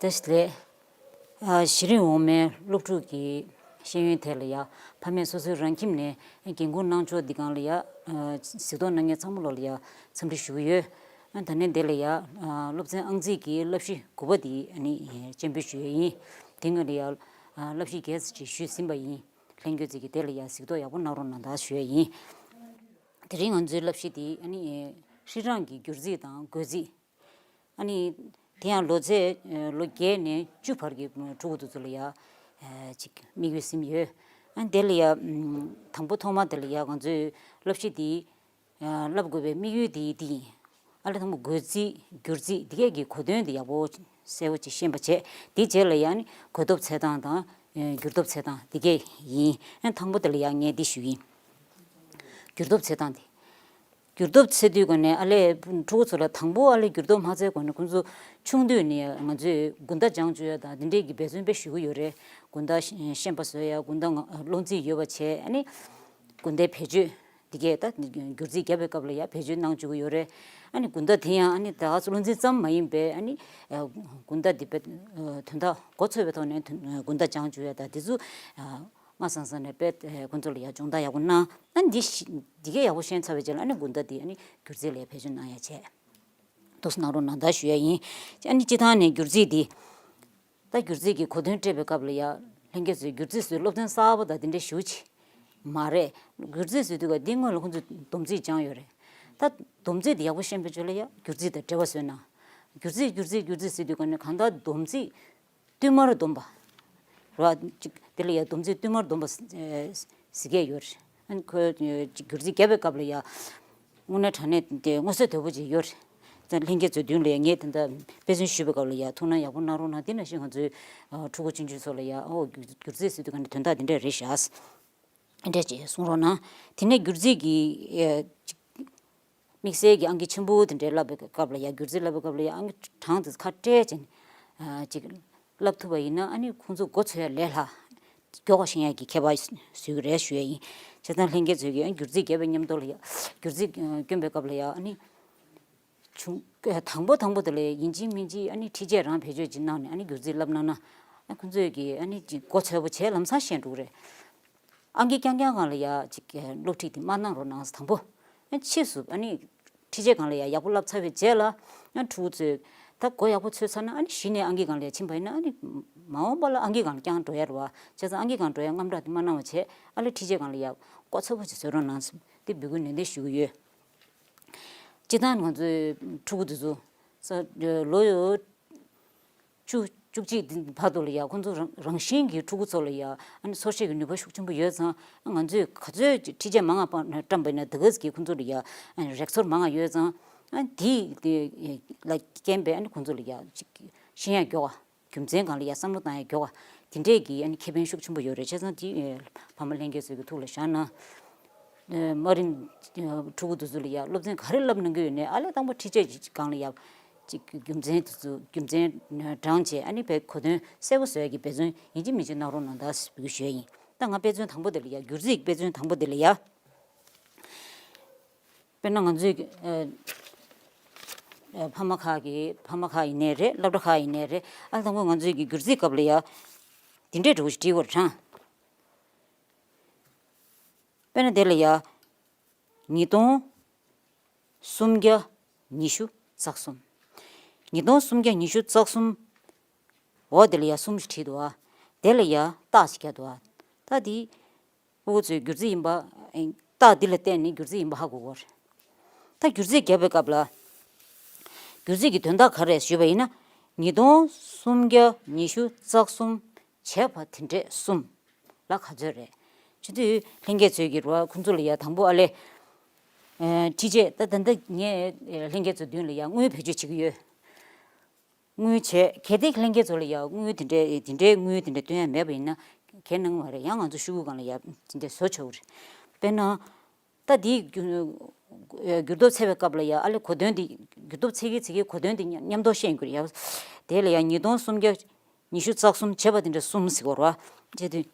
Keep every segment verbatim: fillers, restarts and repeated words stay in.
བཀྲ་ཤིས་བདེ་ལེགས། ཨ། གཞི་རིམ་འོག་མའི་སློབ་ཕྲུག་གི་ཤེས་ཡོན་ཐད་ལ་ཡ། ཕ་མས་སོ་སོའི་རང་ཁྱིམ་ནས་འགན་ཁུར་གནང་ཕྱོགས་འདི་སྒང་ལ་ཡ། ཨ། གཟིགས་རྟོག་གནང་མཁན་ཚང་མ་ལོག་ལ་ཡ་འཚམས་འདྲི་ཞུ་གི་ཡོད། ཨ། ད་ནི་འདི་ལ་ཡ། ཨ། སློབ་ཚན་ཨང་རྩིས་ཀྱི་བསླབ་གཞི་དགུ་པ་འདི་ཨ་ནི་སྤྱན་འབུལ་ཞུ་ཡས་ཡིན། དེ་སྔོན་ལ་ཡ། ཨ། བསླབ་གཞི་བརྒྱད་ཅིག་ཞུས་ཟིན་པ་ཡིན། ལྷན་རྒྱས་ཚོས་ཀྱིས་དེ་ལ་ཡ་གཟིགས་རྟོག་ཡག་པོ་གནང་རོགས་གནང་དང་ཞུ་ཡས་ཡིན། དེ་རིང་ང་ཚོའི་བསླབ་གཞི་འདི་ཨ་ནི་ཧྲིལ་གྲངས་ཀྱི་སྒྱུར་རྩིས་དང་བགོ་རྩིས། ཨ་ནི་དེ་ཡང་ལོ་ཚད་ལོ་བརྒྱད་ནས་བཅུ་བར་གྱི་ཕྲུ་གུ་དེ་ཚོ་ལ་ཡ་ཅིག་དམིགས་ཡུལ་ཟིན་ཡོད། ཨ་ནི་དེ་ལ་ཡ་དང་པོ་ཐོག་མ་དེ་ལ་ཡ་ང་ཚོས་བསླབ་གཞི་འདི་བསླབ་དགོས་པའི་དམིགས་ཡུལ་དེ་འདི་ཡིན། ཨ་ལས་དང་པོ་བགོ་རྩིས་སྒྱུར་རྩིས་འདི་གས་ཀྱི་གོ་དོན་དེ་ཡག་པོ་གསལ་པོ་ཅིག་ཤེས་པ་བྱས། དེ་རྗེས་ལ་ཡ་ནི་བགོ་ཐོབ་འཚོལ་སྟངས་དང་། ཨེ། བསྒྱུར་ཐོབ་འཚོལ་སྟངས་འདི་གས་ཡིན། ཨ། དང་པོ་དེ་ལ་ཡ་ངས་འདི་ཞུ་ཡིན། བསྒྱུར་ཐོབ་འཚོལ་སྟངས་དེ། བསྒྱུར་ཐོབ་འཚོལ་དུས་གོ་ནས་ཨ་ལས་ཕྲུ་གུ་ཚོ་ལ་དང་པོ་ཨ་ལས་བསྒྱུར་ཐོབ་མ་འཚོལ་གོ་ནས་ཁོང་ཚོ་ཆུང་དུས་ནས་ང་ཚོས་དགུན་ཟླ་སྦྱང་བཅུག་ཡ་དང་འདི་འདྲས་ཀྱི་འབད་བརྩོན་དཔེ་ཞུ་གི་ཡོད་རེད། དགུན་ཟླ་ཤེས་པ་བཟོ་ཡ། དགུན་ཟླ་ང་བློ་རྩིས་ཡོད་པ་བྱས། ཨ་ནི་དགུན་ཟླའི་བེད་སྤྱོད་འདི་གས་ད་སྒྱུར་རྩིས་བརྒྱབ་པའི་སྐབས་ལ་ཡ་བེད་སྤྱོད་གནང་བཅུག་གི་ཡོད་རེད། ཨ་ནི་དགུན་ཟླ་དེ་ཡང་ཨ་ནི་ད་ག་ཚོད་བློ་རྩིས་ཙམ་མ་ཡིན་པའི་ཨ་ནི་དགུན་ཟླ་འདི་དཔེ་དོན་དག་འགོ་ཚུགས་པའི་ཐོག་ནས་དགུན་ཟླ་སྦྱང་བཅུག་ཡ་དང་འདི་ཚོ། སྔ་སང་སང་ནས་དཔེ་ཁོང་ཚོ་ལ་ཡ་སྦྱོང་བརྡར་ཡག་པོ་གནང་། ཨ་ནི་འདི་ཤི་འདི་གས་ཡག་པོ་ཤེས་ཚར་བའི་རྗེས་ལ་ཨ་ནི་དགུན་ཟླ་འདི་ཨ་ནི་སྒྱུར་རྩིས་ལ་བེད་སྤྱོད་གནང་ཡ་བྱས། ཏོག་ཙམ་གནང་རོགས་གནང་ད་ཞུ་ཡ་ཡིན། ཨ་ནི་སྤྱི་བཏང་ནས་སྒྱུར་རྩིས་འདི། ད་སྒྱུར་རྩིས་ཀྱི་གོ་དོན་སྤྲད་པའི་སྐབས་ལ་ཡ། ལྷན་རྒྱས་ཚོས་སྒྱུར་རྩིས་བཟོས་སློབ་ཚན་གསར་པ་དང་འདི་འདྲའི་ཞུ་ཆེ་མ་རེད། སྒྱུར་རྩིས་བཟོས་དུས་ག་འདི་སྔོན་ལ་ཁོང་ཚོས་སྡོམ་རྩིས་སྦྱངས་ཡོད་རེད། ད་སྡོམ་རྩིས་འདི་ཡག་པོ་ཤེས་པའི་ཆོས་ལ་ཡ་སྒྱུར་རྩིས་དང་འབྲེལ་བ་བཟོས་ན། སྒྱུར་རྩིས་སྒྱུར་རྩིས་སྒྱུར་རྩིས་ཟེར་དུས་ག་ནས་གང་ལྟར་སྡོམ་རྩིས། བསྟུད་མར་སྡོམ་པ། ར། ཅིག་དེ་ལ་ཡ་སྡོམ་རྩིས་བསྟུད་མར་སྡོམ་པ་ཟེར་གྱི་ཡོད་རེད། ཨ་ནི་ཁོས་ཅིག་སྒྱུར་རྩིས་བརྒྱབ་པའི་སྐབས་ལ་ཡ། དངོས་གནས་དྲང་གནས་དེ་མངོན་གསལ་དོད་པོ་ཅིག་ཡོད་རེད། ད་ལྷན་རྒྱས་ཚོའི་མདུན་ལ་ཡ་ངས་དེ་འདྲ་དཔེ་མཚོན་ཞུས་པའི་སྐབས་ལ་ཡ་ཐུགས་སྣང་ཡག་པོ་གནང་རོགས་གནང་། དེ་ནང་བཞིན་ང་ཚོའི་ཕྲུ་གུ་ཆུང་ཆུང་ཚོ་ལ་ཡ་ཨོ་སྒྱུར་རྩིས་ཟེར་དུས་ག་ནས་དོན་དག་འདི་འདྲ་རེད་ཤག་འདྲ་ཅིག་གསུང་རོགས་གནང་། དེ་ནས་སྒྱུར་རྩིས་ཀྱི་ཨེ། ཅིག་དམིགས་བསལ་གྱི་ཨང་ཀི་ཆེན་པོ་དེ་འདྲའི་བསླབ་པའི་སྐབས་ལ་ཡ། སྒྱུར་རྩིས་བསླབ་པའི་སྐབས་ལ་ཡ་ཨང་ཀི་གྲངས་དེ་ཁ་བྲལ་ཅན་ཅིག་བསླབ་ཐུབ་པ་ཡིན་ན་ཨ་ནི་ཁོང་ཚོ་མགོ་ཚོས་ཡ་ལས་སླ། མགྱོགས་པ་ཤེས་ཡ་གི་ཁྱད་པར་བཟོ་གི་རེད་ཞུ་ཡ་ཡིན། བྱས་ཙང་ལྷན་རྒྱས་ཚོས་ཀྱིས་ཨ་ནི་སྒྱུར་རྩིས་བརྒྱབ་པའི་མཉམ་དུ་ལ་ཡ། སྒྱུར་རྩིས་བསྐྱོན་པའི་སྐབས་ལ་ཡ་ཨ་ནི། བྱུང་། དང་པོ་དང་པོ་དེ་ལ་ཡིན་གཅིག་མིན་གཅིག་ཨ་ནི་འཕྲུལ་ཆས་རང་བེད་སྤྱོད་ཅིག་གནང་ནས་ཨ་ནི་སྒྱུར་རྩིས་བསླབ་གནང་ན། ཨ་ཁོང་ཚོས་ཀྱིས་ཨ་ནི་ཅིག་མགོ་ཚོས་པོ་བྱས་ལམ་སང་ཤེས་འགྲོ་གི་རེད། ཨང་ཀི་རྐྱང་རྐྱང་སྒང་ལ་ཡ་ཅིག་སློབ་ཁྲིད་དེ་མ་གནང་རོགས་གནང་། དང་པོ། ཨ་ཕྱིས་སུ་ཨ་ནི་འཕྲུལ་ཆས་སྒང་ལ་ཡ་ཡག་པོ་བསླབ་ཚར་བའི་རྗེས་ལ་ཨ་ཕྲུ་གུ་ཚོས་ད་མགོ་ཡག་པོ་ཚོས་ཚར་ན་ཨ་ནི་གཞི་ནས་ཨང་ཀི་སྒང་ལ་ཡ་ཕྱིན་པ་ཡིན་ན་ཨ་ནི་མ་འོངས་པ་ལ་ཨང་ཀི་སྒང་ལ་རྐྱང་འགྲོ་ཡ་རེད་བ། བྱས་ཙང་ཨང་ཀི་སྒང་འགྲོ་ཡ་དངངས་སྐྲག་དེ་མ་གནང་བ་བྱས། ཨ་ལས་འཕྲུལ་ཆས་སྒང་ལ་ཡ་མགོ་ཚོས་པོ་ཅིག་བཟོ་རོགས་གནང་ཟེར་དེ་འབོད་སྐུལ་ནན་ཏན་ཞུ་གི་ཡོད། སྤྱིར་བཏང་ང་ཚོའི་ཕྲུ་གུ་དེ་ཚོ་ས་ལོ་ཡོད་བཅུ་བཅུ་གཅིག་བར་དུ་ལ་ཡ་ཁོང་ཚོ་རང་རང་བཞིན་གྱི་ཕྲུ་གུ་ཚོ་ལ་ཡ་ཨ་ནི་སོར་ཆུད་ཀྱི་ནུས་པ་ཤུགས་ཆེན་པོ་ཡོད་ཙང་། ང་ཚོས་ག་ཚོད་འཕྲུལ་ཆས་མང་ང་བཀྲམ་པ་ཡིན་ན་དེ་ག་ཙམ་གྱིས་ཁོང་ཚོ་ལ་ཡ་རེག་ཚོར་མང་ང་ཡོད་ཙང་། ཨ་དེ་དེ་ལ་རྐྱེན་པས་ཨ་ནི་ཁོང་ཚོ་ལ་ཡ་ཅིག་ཤེས་ཡ་མགྱོགས་པ། རྒྱུ་མཚན་སྒང་ལ་ཡ་བསམ་བློ་བཏང་ཡ་མགྱོགས་པ། དེ་འདྲས་ཀྱི་ཨ་ནི་ཁེ་ཕན་ཤུགས་ཆེན་པོ་ཡོད་རེད། བྱས་ཙང་དེ་ཕ་མ་ལྷན་རྒྱས་ཚོའི་གི་ཐུགས་ལ་བཞག་ན། དམའ་རིམ་ཕྲུ་གུ་དེ་ཚོ་ལ་ཡ་སློབ་ཚན་ག་རེ་བསླབ་གནང་གི་ཡོད་ནའི་ཨ་ལས་དང་པོ་འཕྲུལ་ཆས་ཀྱི་སྒང་ལ་ཡ་ཅིག་རྒྱུ་མཚན་དེ་ཚོ་རྒྱུ་མཚན་དྲངས་བྱས་ཨ་ནི་དཔེ་གོ་དོན་གསལ་པོ་བཟོ་ཡ་གི་འབད་བརྩོན་ཡིན་གཅིག་མིན་གཅིག་གནང་རོགས་གནང་དང་ཞུ་ཡ་ཡིན། ད་ང་དཔེ་མཚོན་དང་པོ་དེ་ལ་ཡ་སྒྱུར་རྩིས་ཀྱི་དཔེ་མཚོན་དང་པོ་དེ་ལ་ཡ། དཔེར་ན་ང་ཚོའི་ཨ་ཨ་ཕ་མ་ཁག་གི་ཕ་མ་ཁག་ཡིན་ནའི་རེད། སློབ་གྲྭ་ཁག་ཡིན་ནའི་རེད། ཨ་དང་པོ་ང་ཚོའི་གི་སྒྱུར་རྩིས་སྐབས་ལ་ཡ་འདི་འདྲའི་འདྲ་བོ་ཞིག་བྲིས་དགོས་རེད་དྲང་། དཔེར་ན་དེ་ལ་ཡ་ཉིས་སྟོང་སུམ་བརྒྱ་ཉི་ཤུ་རྩ་གསུམ། ཉིས་སྟོང་སུམ་བརྒྱ་ཉི་ཤུ་རྩ་གསུམ། འོ་དེ་ལ་ཡ་གསུམ་ཞིག་བྲིས་འདུག་ཨ། དེ་ལ་ཡ་རྟགས་ཤིག་བརྒྱབ་འདུག་ཨ། ད་དེ། ཕྲུ་གུ་ཚོས་སྒྱུར་རྩིས་ཡིན་པ། རྟགས་འདི་ལ་བརྟེན་ནས་སྒྱུར་རྩིས་ཡིན་པ་ཧ་གོ་དགོས་རེད། ད་སྒྱུར་རྩིས་བརྒྱབ་པའི་སྐབས་ལ། སྒྱུར་རྩིས་ཀྱི་དོན་དག་ག་རེ་རེད་ཞུས་པ་ཡིན་ན། ཉིས་སྟོང་སུམ་བརྒྱ་ཉི་ཤུ་རྩ་གསུམ་བྱས་པ་དེ་འདྲས་གསུམ་ལ་ག་ཚོད་རེད། བྱེད་དུས་ལྷན་རྒྱས་ཚོས་ཀྱི་རོ་ཁོང་ཚོ་ལ་ཡ་དང་པོ་ཨ་ལས། ཨ་འཕྲུལ་ཆས་ད་ད་ལྟ་ངས་ལྷན་རྒྱས་ཚོའི་མདུན་ལ་ཡ་དངུལ་བེད་སྤྱོད་བྱེད་ཀྱི་ཡོད། དངུལ་བྱས། གལ་ཏེ་ལྷན་རྒྱས་ཚོ་ལ་ཡ་དངུལ་དེ་འདྲའི་དེ་འདྲའི་དངུལ་དེ་འདྲ་སྟོན་ཡ་མེད་པ་ཡིན་ན་གལ་གནང་གི་མ་རེད། ཡང་ང་ཚོ་ཤོག་གུ་སྒང་ལ་ཡ་དེ་འདྲ་བཟོ་ཆོག་གི་རེད། དཔེར་ན། ད་འདི་འགྱུར་འགྱུར་ལྡོག་འཚོལ་བའི་སྐབས་ལ་ཡ་ཨ་ལས་གོ་དོན་འདི་འགྱུར་ལྡོག་འཚོལ་གྱི་འཚོལ་གྱི་གོ་དོན་འདི་མཉམ་མཉམ་དུ་ཤེས་དགོས་རེད་ཡ། དེ་ལ་ཡ་ཉིས་སྟོང་སུམ་བརྒྱ་ཉི་ཤུ་རྩ་གསུམ་བྱས་པ་དེ་འདྲ་གསུམ་ཟེར་དགོས་རེད་བ། བྱས་དུས་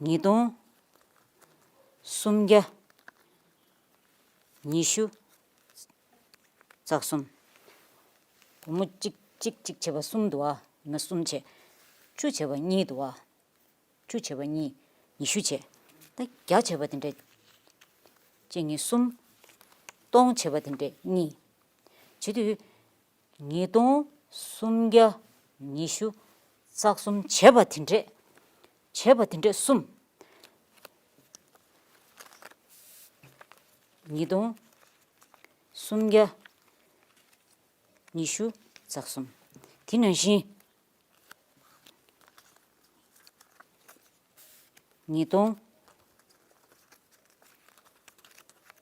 ཉིས་སྟོང་སུམ་བརྒྱ་ཉི་ཤུ་རྩ་གསུམ། སྒོར་མོ་གཅིག་ གཅིག་གཅིག་བྱས་པ་གསུམ་འདུག་བ། ཡིན་ན་གསུམ་བྱས། བཅུ་བྱས་པ་གཉིས་འདུག་བ། བཅུ་བྱས་པ་གཉིས། ཉི་ཤུ་བྱས། ད་བརྒྱ་བྱས་པ་དེ་འདྲས། གཅིག་གཉིས་གསུམ། སྟོང་བྱས་པ་དེ་འདྲས་གཉིས། བྱེད་དུས། ཉིས་སྟོང་སུམ་བརྒྱ་ཉི་ཤུ་རྩ་གསུམ་བྱས་པ་དེ་འདྲས། བྱས་པ་དེ་འདྲས་གསུམ། ཉིས་སྟོང་སུམ་བརྒྱ་ཉི་ཤུ་རྩ་གསུམ། དེ་ནང་བཞིན། ཉིས་སྟོང་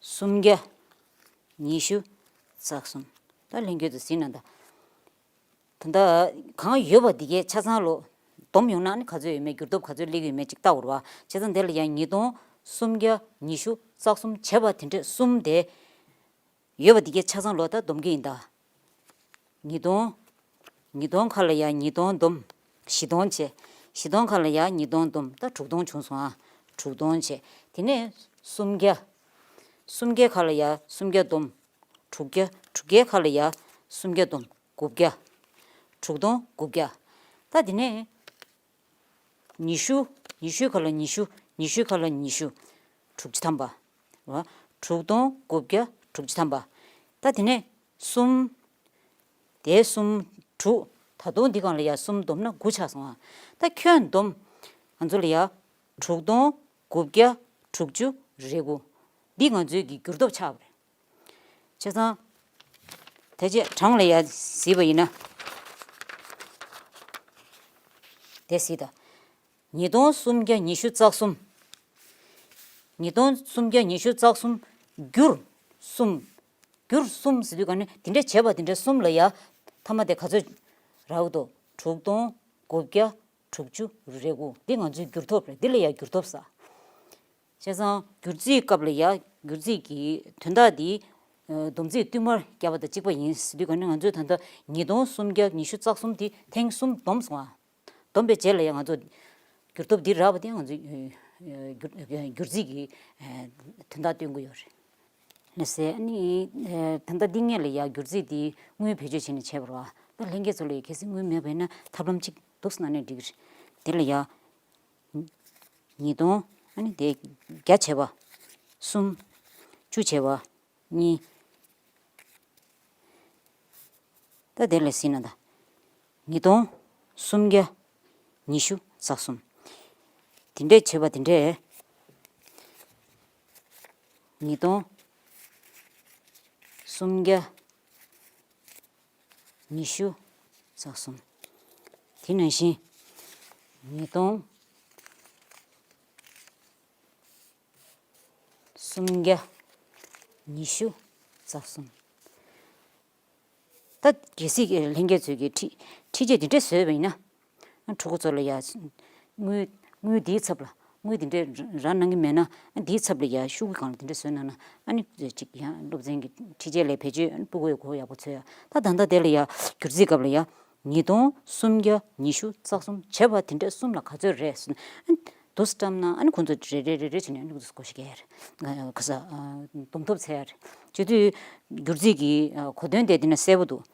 སུམ་བརྒྱ་ཉི་ཤུ་རྩ་གསུམ། ད་ལྷན་རྒྱས་ཚོ་གཟིགས་གནང་དང་། ད་ལྟ་གང་ཡོད་པ་འདི་གའི་ཆ་ཚང་ལོ། བསྡོམས་ཡོང་ན་ནི་ག་ཚོད་ཡོད་མེད། འགྱུར་ལྡོག་ག་ཚོད་སླེབས་ཡོད་མེད་ཅིག་བལྟ་དགོས་རེད་བ། བྱས་ཙང་དེ་ལ་ཡང་ཉིས་སྟོང་སུམ་བརྒྱ་ཉི་ཤུ་རྩ་གསུམ་བྱས་པ་དེ་འདྲས་གསུམ་དེ། ཡོད་པ་འདི་གའི་ཆ་ཚང་ལོ་ད་བསྡོམས་ཀྱི་ཡིན་ད། ཉིས་སྟོང་། ཉིས་སྟོང་ཁ་ལ་ཡ་ཉིས་སྟོང་བསྡོམས། བཞི་སྟོང་བྱས། བཞི་སྟོང་ཁ་ལ་ཡ་ཉིས་སྟོང་བསྡོམས། ད་དྲུག་སྟོང་བྱུང་སོང་ཨ། དྲུག་སྟོང་བྱས། དེ་ནས་སུམ་བརྒྱ། སུམ་བརྒྱ་ཁ་ལ་ཡ་སུམ་བརྒྱ་བསྡོམས། དྲུག་བརྒྱ། དྲུག་བརྒྱ་ཁ་ལ་ཡ་སུམ་བརྒྱ་བསྡོམས། དགུ་བརྒྱ། དྲུག་སྟོང་དགུ་བརྒྱ། ད་དེ་ནས། ཉི་ཤུ། ཉི་ཤུ་ཁ་ལ་ཉི་ཤུ། ཉི་ཤུ་ཁ་ལ་ཉི་ཤུ། དྲུག་ཅུ་ཐམ་པ། རེད་བ། དྲུག་སྟོང་དགུ་བརྒྱ་དྲུག་ཅུ་ཐམ་པ། ད་དེ་ནས་གསུམ། དེ་གསུམ། དྲུག་ད་དུང་འདི་སྒང་ལ་ཡ་གསུམ་བསྡོམས་ན་དགུ་ཆགས་སོང་ཨ། ད་ཁྱོན་བསྡོམས། ང་ཚོ་ལ་ཡ། དྲུག་སྟོང་དགུ་བརྒྱ་དྲུག་ཅུ་རེ་དགུ། འདི་ང་ཚོའི་གི་འགྱུར་ལྡོག་ཆགས་པ་རེད། བྱས་ཙང་། དེ་རྗེས་གྲངས་ལ་ཡ་གཟིགས་པ་ཡིན་ན། དེ་གཟིགས་དང་། ཉིས་སྟོང་སུམ་བརྒྱ་ཉི་ཤུ་རྩ་གསུམ། ཉིས་སྟོང་སུམ་བརྒྱ་ཉི་ཤུ་རྩ་གསུམ། བསྒྱུར་གསུམ། བསྒྱུར་གསུམ་ཟེར་དུས་ག་ནས་དེ་འདྲ་བྱས་པ་དེ་འདྲ་གསུམ་ལ་ཡ། མཐའ་མ་དེ་ག་ཚོད་རག་འདུག་དྲུག་སྟོང་དགུ་བརྒྱ་དྲུག་ཅུ་རེ་དགུ། འདི་ང་ཚོའི་འགྱུར་ལྡོག་རེད། འདི་ལ་ཡ་འགྱུར་ལྡོག་ཟེར། བྱས་ཙང་སྒྱུར་རྩིས་སྐབས་ལ་ཡ། སྒྱུར་རྩིས་ཀྱི་དོན་དག་འདི། ཨ། སྡོམ་རྩིས་བསྟུད་མར་བརྒྱབ་པ་དང་གཅིག་པ་ཡིན་ཟེར་དུས་ག་ནས་ང་ཚོས་ད་ལྟ་ཉིས་སྟོང་སུམ་བརྒྱ་ཉི་ཤུ་རྩ་གསུམ་དེ་ཐེངས་གསུམ་བསྡོམས་སོང་ཨ། བསྡོམས་པའི་རྗེས་ལ་ཡ་ང་ཚོ་འགྱུར་ལྡོག་འདི་རག་པ་དེ་ང་ཚོས། ཨ། སྒྱུར། སྒྱུར་རྩིས་ཀྱི། ཨ། དོན་དག་སྟོན་གྱི་ཡོད་རེད། ལགས་སེ། ཨ་ནི། ཨ། ད་ལྟ་འདི་སྔོན་ལ་ཡ་སྒྱུར་རྩིས་འདི་དངུལ་བེད་སྤྱོད་བྱས་ནས་བྱས་པ་རེད་བ། ད་ལྷན་རྒྱས་ཚོ་ལ་ཡ་གལ་སྲིད་དངུལ་མེད་པ་ཡིན་ན་ཐབས་ལམ་གཅིག་འདུག་སེ་གནང་ན་འགྲིག་གི་རེད། དེ་ལ་ཡ། ཉིས་སྟོང་། ཨ་ནི་དེ་བརྒྱ་བྱས་པ། གསུམ། བཅུ་བྱས་པ། གཉིས། ད་དེ་ལ་གཟིགས་ན་ད། ཉིས་སྟོང་སུམ་བརྒྱ་ཉི་ཤུ་རྩ་གསུམ། དེ་འདྲས་བྱས་པ་དེ་འདྲས། ཉིས་སྟོང་སུམ་བརྒྱ་ཉི་ཤུ་རྩ་གསུམ། དེ་ནང་བཞིན། ཉིས་སྟོང་སུམ་བརྒྱ་ཉི་ཤུ་རྩ་གསུམ། ད་གལ་སྲིད་ལྷན་རྒྱས་ཚོས་ཀྱི་ཁྲི། ཁྲི་ཆད་དེ་འདྲས་བཟོས་པ་ཡིན་ན། ཕྲུ་གུ་ཚོ་ལ་ཡ། དངུལ། དངུལ་འདིའི་ཚབ་ལ། དངུལ་དེ་འདྲས་རག་གནང་གི་མེད་ན། འདིའི་ཚབ་ལ་ཡ་ཤོག་གུ་སྒང་ལ་དེ་འདྲས་བཟོས་གནང་ན། ཨ་ནི་ཅིག་ཡང་སློབ་ཚན་གྱི་ཁྲི་ཆད་ལས་བེད་སྤྱོད་ཕྲུ་གུ་ཡ་གོ་ཡག་པོ་འཚོལ་ཡ། ད་ད་ལྟ་དེ་ལ་ཡ་སྒྱུར་རྩིས་སྐབས་ལ་ཡ། ཉིས་སྟོང་སུམ་བརྒྱ་ཉི་ཤུ་རྩ་གསུམ་བྱས་པ་དེ་འདྲས་གསུམ་ལ་ག་ཚོད་རེད་ཟེར་ན། ཨ་ནི་དུ་བཀྲམ་ན། ཨ་ནི་ཁོང་ཚོ་རེ་རེ་རེ་རེ་བྱས་ནས་ཨ་ནི་ཁོང་ཚོ་བགོ་བཤའ་རྒྱག་ཡ་རེད། ག་ས། ཨ། བསྡོམས་ཐོབ་འཚོལ་ཡ་རེད། བྱེད་དུས་སྒྱུར་རྩིས་ཀྱི། ཨ། གོ་དོན་དེ་འདི་ན་གསལ་པོ་འདུག་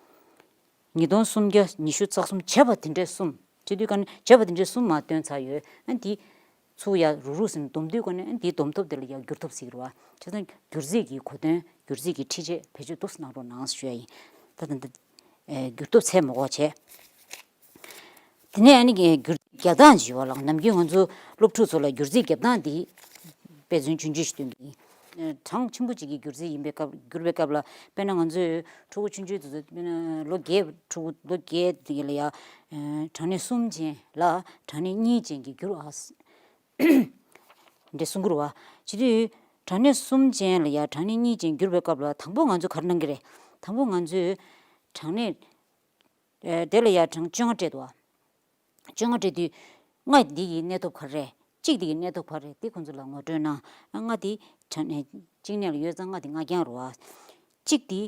ཉིས་སྟོང་སུམ་བརྒྱ་ཉི་ཤུ་རྩ་གསུམ་བྱས་པ་དེ་འདྲས་གསུམ། བྱེད་དུས་ག་ནས་བྱས་པ་དེ་འདྲས་གསུམ་མར་བཏོན་ཚར་ཡོད། ཨ། འདི་ཚུར་ཡ་རུག་རུག་ཟིན་བསྡོམས་དུས་ག་ནས། ཨ། འདིའི་བསྡོམས་ཐོབ་དེ་ལ་ཡ་འགྱུར་ཐོབ་ཟེར་གི་རེད་བ། བྱས་ཙང་སྒྱུར་རྩིས་ཀྱི་གོ་དོན། སྒྱུར་རྩིས་ཀྱི་ཁྲི་ཆད་བེད་སྤྱོད་འདུག་སེ་གནང་རོགས་གནང་ཞུ་ཡ་ཡིན། ད་ད་ད། ཨེ། འགྱུར་ཐོབ་འཚོལ་མ་དགོས་བྱས། དེ་ནས་ཨ་ནི་སྒྱུར་རྩིས་རྒྱབ་སྟངས་ཅིག་ཡོད་པ་ལ། ནམ་རྒྱུན་ང་ཚོ་སློབ་ཕྲུག་ཚོ་ལ་སྒྱུར་རྩིས་རྒྱབ་སྟངས་འདི་དཔེ་མཚོན་ཆུང་ཆུང་ཞིག་སྟོན་གྱི་ཡིན། གྲངས་ཆེན་པོ་ཅིག་གི་སྒྱུར་རྩིས་ཡིན་པའི་སྐབས། བསྒྱུར་བའི་སྐབས་ལ། དཔེར་ན་ང་ཚོས་ཕྲུ་གུ་ཆུང་ཆུང་དེ་ཚོ། དཔེར་ན་ལོ་བརྒྱད། ཕྲུ་གུ་ལོ་བརྒྱད་དེ་ལ་ཡ། གྲངས་གནས་གསུམ་ཅན་ལ་གྲངས་གནས་གཉིས་ཅན་གྱི་བསྒྱུར་བ། འདྲ་གསུང་གི་རེད་བ། བྱེད་དུས་གྲངས་གནས་གསུམ་ཅན་ལ་ཡ་གྲངས་གནས་གཉིས་ཅན་བསྒྱུར་བའི་སྐབས་ལ། དང་པོ་ང་ཚོས་ག་རེ་གནང་གི་རེད། དང་པོ་ང་ཚོས་གྲངས་གནས། ཨེ། དེ་ལ་ཡ་གྲངས་བཅོ་ལྔ་སྤྲད་འདུག་བ། བཅོ་ལྔ་སྤྲད་དུས། ལྔ་འདི་ཡི་གནས་ཐོབ་ག་རེ་རེད། གཅིག་འདི་ཡི་གནས་ཐོབ་ག་རེ་རེད། དེ་ཁོང་ཚོ་ལ་ངོ་སྤྲོད་གནང་། ལྔ་འདི་གྲངས་གནས་གཅིག་གནས་ལ་ཡོད་ཙང་ལྔ་འདི་ལྔ་རྐྱང་རེད་བ། གཅིག་འདི་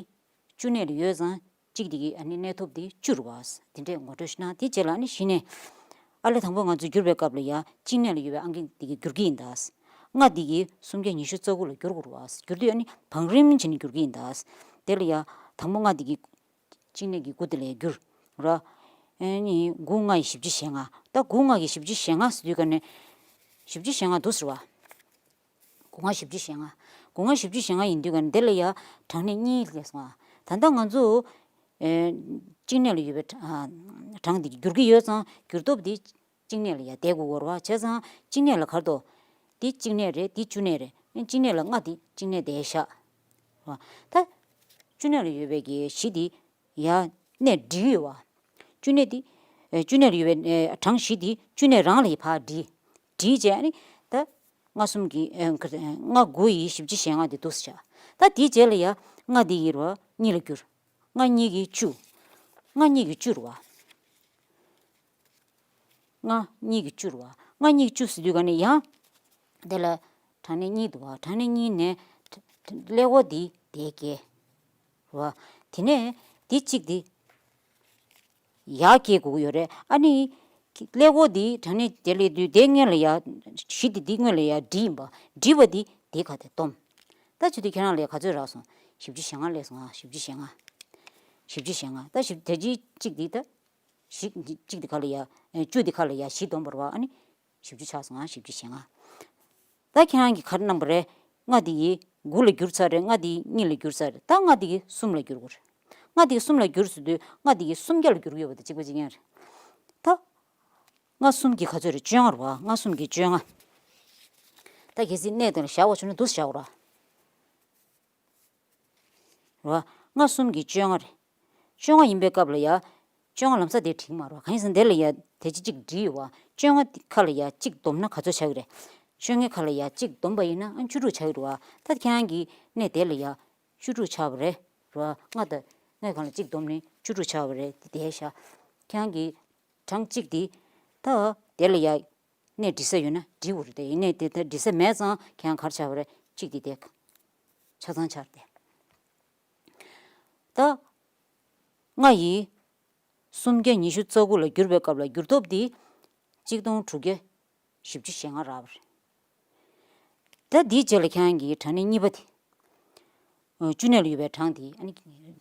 བཅུ་གནས་ལ་ཡོད་ཙང་གཅིག་འདི་ཡི་ཨ་ནི་གནས་ཐོབ་འདི་བཅུ་རེད་བ། དེ་འདྲས་ངོ་སྤྲོད་ཞིག་གནང་། དེ་རྗེས་ལ་ཨ་ནི་གཞི་ནས། ཨ་ལས་དང་པོ་ང་ཚོས་བསྒྱུར་བའི་སྐབས་ལ་ཡ་གཅིག་གནས་ལ་ཡོད་པའི་ཨང་ཀི་འདི་གིས་བསྒྱུར་གྱི་ཡིན་ད། ལྔ་འདི་གིས་སུམ་བརྒྱ་ཉི་ཤུ་རྩ་དགུ་ལ་བསྒྱུར་དགོས་རེད་བ། བསྒྱུར་དུས་ཨ་ནི་བང་རིམ་བྱས་ནས་བསྒྱུར་གྱི་ཡིན་ད། དེ་ལ་ཡ་དང་པོ་ལྔ་འདི་གིས་གཅིག་གནས་ཀྱི་དགུ་དེ་ལ་ཡ་བསྒྱུར། ར། ཨེ་ནི་དགུ་ལྔ་ཡི་བཞི་བཅུ་ཞེ་ལྔ། ད་དགུ་ལྔ་གི་བཞི་བཅུ་ཞེ་ལྔ་ཟེར་དུས་ཀ་ནས་བཞི་བཅུ་ཞེ་ལྔ་འདུག་ཟེར་བ། དགུ་ལྔ་བཞི་བཅུ་ཞེ་ལྔ། དགུ་ལྔ་བཞི་བཅུ་ཞེ་ལྔ་ཡིན་དུས་ཀ་ནས་འདི་ལ་ཡ་གྲངས་གནས་གཉིས་སླེབས་སོང་ང་། ད་ལྟ་ང་ཚོ་ཨེ་གཅིག་གནས་ལ་ཡོད་པའི་གྲ- ཨ་གྲངས་འདི་བསྒྱུར་གྱི་ཡོད་ཙང་། བསྒྱུར་སྟོབས་འདི་གཅིག་གནས་ལ་ཡ་བསྡད་དགོས་ཀྱི་ཡོད་རེད་བ། བྱས་ཙང་གཅིག་གནས་ལ་ག་རེ་འདུག་འདི་གཅིག་གནས་རེད། འདི་བཅུ་གནས་རེད། གཅིག་གནས་ལ་ལྔ་འདི་གཅིག་གནས་བསྡད་ཤག་རེད་བ། ད་བཅུ་གནས་ལ་ཡོད་པའི་གི་བཞི་འདི་ཡ་གནས་བསྒྲིལ་ཡོད་བ། བཅུ་གནས་འདི་ཨེ་བཅུ་གནས་ལ་ཡོད་པའི་ཨེ་གྲངས་བཞི་འདི་བཅུ་གནས་རང་ལ་ཡ་ཕར་བསྒྲིལ། བསྒྲིལ་བྱས་ཨ་ནི་ད་ལྔ་གསུམ་གྱི་ཨེ་ལྔ་དགུ་ཡི་བཞི་བཅུ་ཞེ་ལྔ་འདི་འདུག་ཟེར་བྱ། ད་འདིའི་རྗེས་ལ་ཡ་ལྔ་འདི་ཡི་རེད་བ་གཉིས་ལ་བསྒྱུར། ལྔ་གཉིས་ཀྱི་བཅུ། ལྔ་གཉིས་ཀྱི་བཅུ་རེད་བ། ལྔ་གཉིས་ཀྱི་བཅུ་རེད་བ། ལྔ་གཉིས་ཀྱི་བཅུ་ཟེར་དུས་ག་ནས་ཡང་། དེ་ལ་གྲངས་གནས་གཉིས་འདུག་བ། གྲངས་གནས་གཉིས་ནས་ཀླད་ཀོར་འདི་དེ་བརྒྱད་རེད་བ། དེ་ནས་འདི་གཅིག་འདི་ཡར་སྐྱེལ་དགོས་ཀྱི་ཡོད་རེད། ཨ་ནི་ཀླད་ཀོར་འདི་གྲངས་གནས་དེ་ལས་དུས་དེ་སྔོན་ལ་ཡ་བཞི་འདི་འདི་སྔོན་ལ་ཡ་བསྒྲིལ་ཡིན་པ། བསྒྲིལ་བ་འདི་འདི་ག་དེ་བསྡོམས། ད་བྱེད་དུས་ཁྱེད་རང་ལ་ཡ་ག་ཚོད་རག་སོང་། བཞི་བཅུ་ཞེ་ལྔ་སླེབས་སོང་ང་། བཞི་བཅུ་ཞེ་ལྔ། བཞི་བཅུ་ཞེ་ལྔ། ད་བཞི་དེ་གཅིག་གཅིག་འདི་ད། བཞི་གཅིག་འདི་ག་ལ་ཡ། ཨེ་བཅུ་འདི་ག་ལ་ཡ་བཞི་བསྡོམས་པ་རེད་བ། ཨ་ནི་བཞི་བཅུ་ཆགས་སོང་ང་། བཞི་བཅུ་ཞེ་ལྔ། ད་ཁྱེད་རང་གིས་ག་རེ་གནང་པ་རེད། ལྔ་འདི་ཡི་དགུ་ལ་བསྒྱུར་ཚར་རེད། ལྔ་འདི་ཡི་གཉིས་ལ་བསྒྱུར་ཚར་རེད། ད་ལྔ་འདི་ཡི་གསུམ་ལ་བསྒྱུར་དགོས་རེད། ལྔ་འདི་ཡི་གསུམ་ལ་བསྒྱུར་ཟེར་དུས་ལྔ་འདི་ཡི་སུམ་བརྒྱ་ལ་བསྒྱུར་གྱི་ཡོད་པ་དང་གཅིག་པ་གཅིག་རྐྱང་རེད། ད་ལྔ་གསུམ་གྱི་ག་ཚོད་རེད། བཅོ་ལྔ་རེད་བ། ལྔ་གསུམ་གྱི་བཅོ་ལྔ། ད་གལ་སྲིད་གནས་དེ་ལ་བཞག་པ་བྱུང་ན་འདུག་སེ་བཞག་དགོས་རེད་བ། རེད་བ། ལྔ་གསུམ་གྱི་བཅོ་ལྔ་རེད། བཅོ་ལྔ་ཡིན་པའི་སྐབས་ལ་ཡ། བཅོ་ལྔ་ལམ་སང་དེ་བྲིས་མ་རེད་བ། གང་ཡིན་ཟེར་ན་དེ་ལ་ཡ་དེ་གཅིག་གཅིག་བྲིས་ཡོད་བ། བཅོ་ལྔ་ཁ་ལ་ཡ་གཅིག་བསྡོམས་ན་ག་ཚོད་ཆགས་ཀྱི་རེད། བཅོ་ལྔའི་ཁ་ལ་ཡ་གཅིག་བསྡོམས་པ་ཡིན་ན་ཨ་བཅུ་དྲུག་ཆགས་ཀྱི་རེད་བ། ད་ཁྱེད་རང་གི་གནས་དེ་ལ་ཡ་བཅུ་དྲུག་ཆགས་པ་རེད། རེད་བ། ལྔ་དང་ལྔའི་ཁ་ལ་གཅིག་བསྡོམས་ནས་བཅུ་དྲུག་ཆགས་པ་རེད། དེ་བསྡད་ཤག་ཁྱེད་རང་གི་གྲངས་གཅིག་དེ། ད་དེ་ལ་ཡ། གནས་འབྲི་ས་ཡོད་ན་འབྲི་དགོས་རེད་དེ། ཡིན་ནའི་དེ་ལྟར་འབྲི་ས་མེད་ཙང་ཁྱེད་རང་ག་རེ་ཆགས་པ་རེད། གཅིག་དེ་དེ་ཆ་ཚང་ཆགས་ཏེ། ད་ལྔ་ཡིས་སུམ་བརྒྱ་ཉི་ཤུ་རྩ་དགུ་ལ་བསྒྱུར་བའི་སྐབས་ལ་བསྒྱུར་སྟོབས་འདི་གཅིག་སྟོང་དྲུག་བརྒྱ་བཞི་བཅུ་ཞེ་ལྔ་རག་པ་རེད། ད་འདིའི་རྗེས་ལ་ཁྱེད་རང་གིས་གྲངས་གནས་གཉིས་པ་དེ། བཅུ་གནས་ལ་ཡོད་པའི་གྲངས་དེ་ཨ་ནི་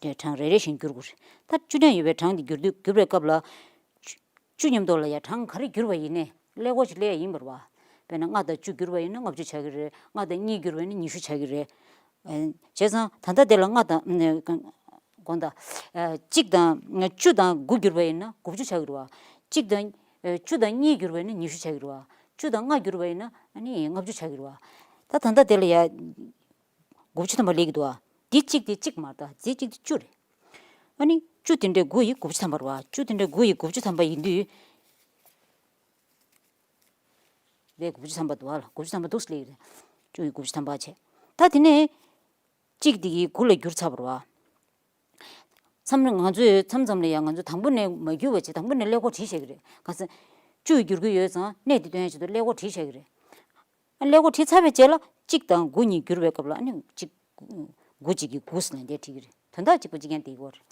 གྲངས་རེ་རེ་བཞིན་བསྒྱུར་དགོས་རེད། ད་བཅུ་གནས་ཡོད་པའི་གྲངས་དེ་བསྒྱུར་དུས་བསྒྱུར་བའི་སྐབས་ལ། བཅུ་བཅུ་མཉམ་དུ་ལ་ཡ་གྲངས་ག་རེ་བསྒྱུར་བ་ཡིན་ནའི་ཀླད་ཀོར་ཅིག་སླེབས་ཡ་ཡིན་པ་རེད་བ། དཔེར་ན་ལྔ་དང་བཅུ་བསྒྱུར་བ་ཡིན་ན་ལྔ་བཅུ་ཆགས་ཀྱི་རེད། ལྔ་དང་གཉིས་བསྒྱུར་བ་ཡིན་ན་ཉི་ཤུ་ཆགས་ཀྱི་རེད། བྱས་ཙང་ད་ལྟ་དེ་ལ་ལྔ་དང་། དགོངས་དག་གཅིག་དང་བཅུ་དང་དགུ་བསྒྱུར་བ་ཡིན་ན་དགུ་བཅུ་ཆགས་ཀྱི་རེད་བ། གཅིག་དང་། བཅུ་དང་གཉིས་བསྒྱུར་བ་ཡིན་ན་ཉི་ཤུ་ཆགས་ཀྱི་རེད་བ། བཅུ་དང་ལྔ་བསྒྱུར་བ་ཡིན་ན་ཨ་ནི་ལྔ་བཅུ་ཆགས་ཀྱི་རེད་བ། ད་ད་ལྟ་དེ་ལ་ཡ། དགུ་བཅུ་ཐམ་པ་སླེབས་ཀྱི་འདུག་ཨ། འདི་གཅིག་དེ་གཅིག་མ་རེད་ད། འདི་གཅིག་དེ་བཅུ་རེད། ཨ་ནི་བཅུ་དེ་འདྲའི་དགུ་ཡིས་དགུ་བཅུ་ཐམ་པ་རེད་བ། བཅུ་དེ་འདྲའི་དགུ་ཡིས་དགུ་བཅུ་ཐམ་པ་ཡིན་དུས། དེ་དགུ་བཅུ་ཐམ་པ་འདུག་ཨ་ལ། དགུ་བཅུ་ཐམ་པ་འདུག་སླེབས་ཀྱི་རེད། བཅུ་ཡིས་དགུ་བཅུ་ཐམ་པ་བྱས། ད་དེ་ནས་གཅིག་དེ་གིས་དགུ་ལ་བསྒྱུར་ཚར་བ་རེད་བ། མཚམས་རེ་ང་ཚོས་མཚམས་མཚམས་ལ་ཡང་ང་ཚོ་དང་པོ་ནས་མ་བསྒྱུར་བ་བྱས། དང་པོ་ནས་ཀླད་ཀོར་བྲིས་བཞག་གི་རེད། གང་ཟེར། བཅུ་ཡིས་བསྒྱུར་གྱི་ཡོད་ཙང་གནས་དེ་སྟོན་ཡ་ཆེད་དུ་ཀླད་ཀོར་བྲིས་བཞག་གི་རེད། ཨ་ཀླད་ཀོར་བྲིས་ཚར་བའི་རྗེས་ལ་གཅིག་དང་དགུ་གཉིས་བསྒྱུར་བའི་སྐབས་ལ་ཨ་ནི་གཅིག་དགུ་གཅིག་གིས་དགུ་ཟེར་ནས་དེ་བྲིས་ཀྱི་རེད། དོན་དག་གཅིག་པ་གཅིག་རྐྱང་དེ་ཡོད་རེད།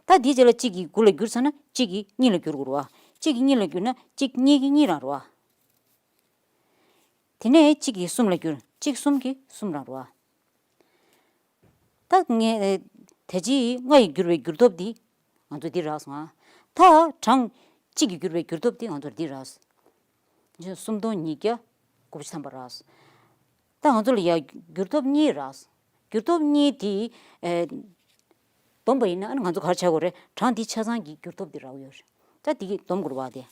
ད་དེའི་རྗེས་ལ་གཅིག་གིས་དགུ་ལ་བསྒྱུར་ཚར་ན་གཅིག་གིས་གཉིས་ལ་བསྒྱུར་དགོས་རེད་བ། གཅིག་གིས་གཉིས་ལ་བསྒྱུར་ན་གཅིག་གཉིས་ཀྱི་གཉིས་རང་རེད་བ། དེ་ནས་གཅིག་གིས་གསུམ་ལ་བསྒྱུར། གཅིག་གསུམ་གྱི་གསུམ་རང་རེད་བ། ད་ངས་ད་ཅི་ལྔ་ཡིས་བསྒྱུར་བའི་བསྒྱུར་སྟོབས་འདི་ང་ཚོ་འདི་རག་སོང་ཨ། ད་གྲངས་གཅིག་གིས་བསྒྱུར་བའི་བསྒྱུར་སྟོབས་འདི་ང་ཚོར་འདི་རག་སོང་། སུམ་སྟོང་ཉིས་བརྒྱ་དགུ་བཅུ་ཐམ་པ་རག་སོང་། ད་ང་ཚོ་ལ་ཡ་བསྒྱུར་སྟོབས་གཉིས་རག་སོང་། བསྒྱུར་སྟོབས་གཉིས་དེ་ཨེ་བསྡོམས་པ་ཡིན་ན་ཨ་ནི་ང་ཚོ་ག་རེ་ཆགས་དགོས་རེད། གྲངས་འདི་ཆ་ཚང་གི་བསྒྱུར་སྟོབས་འདི་རག་ཡོད་རེད། ད་འདི་གིས་བསྡོམས་དགོས་རེད་བ་དེ།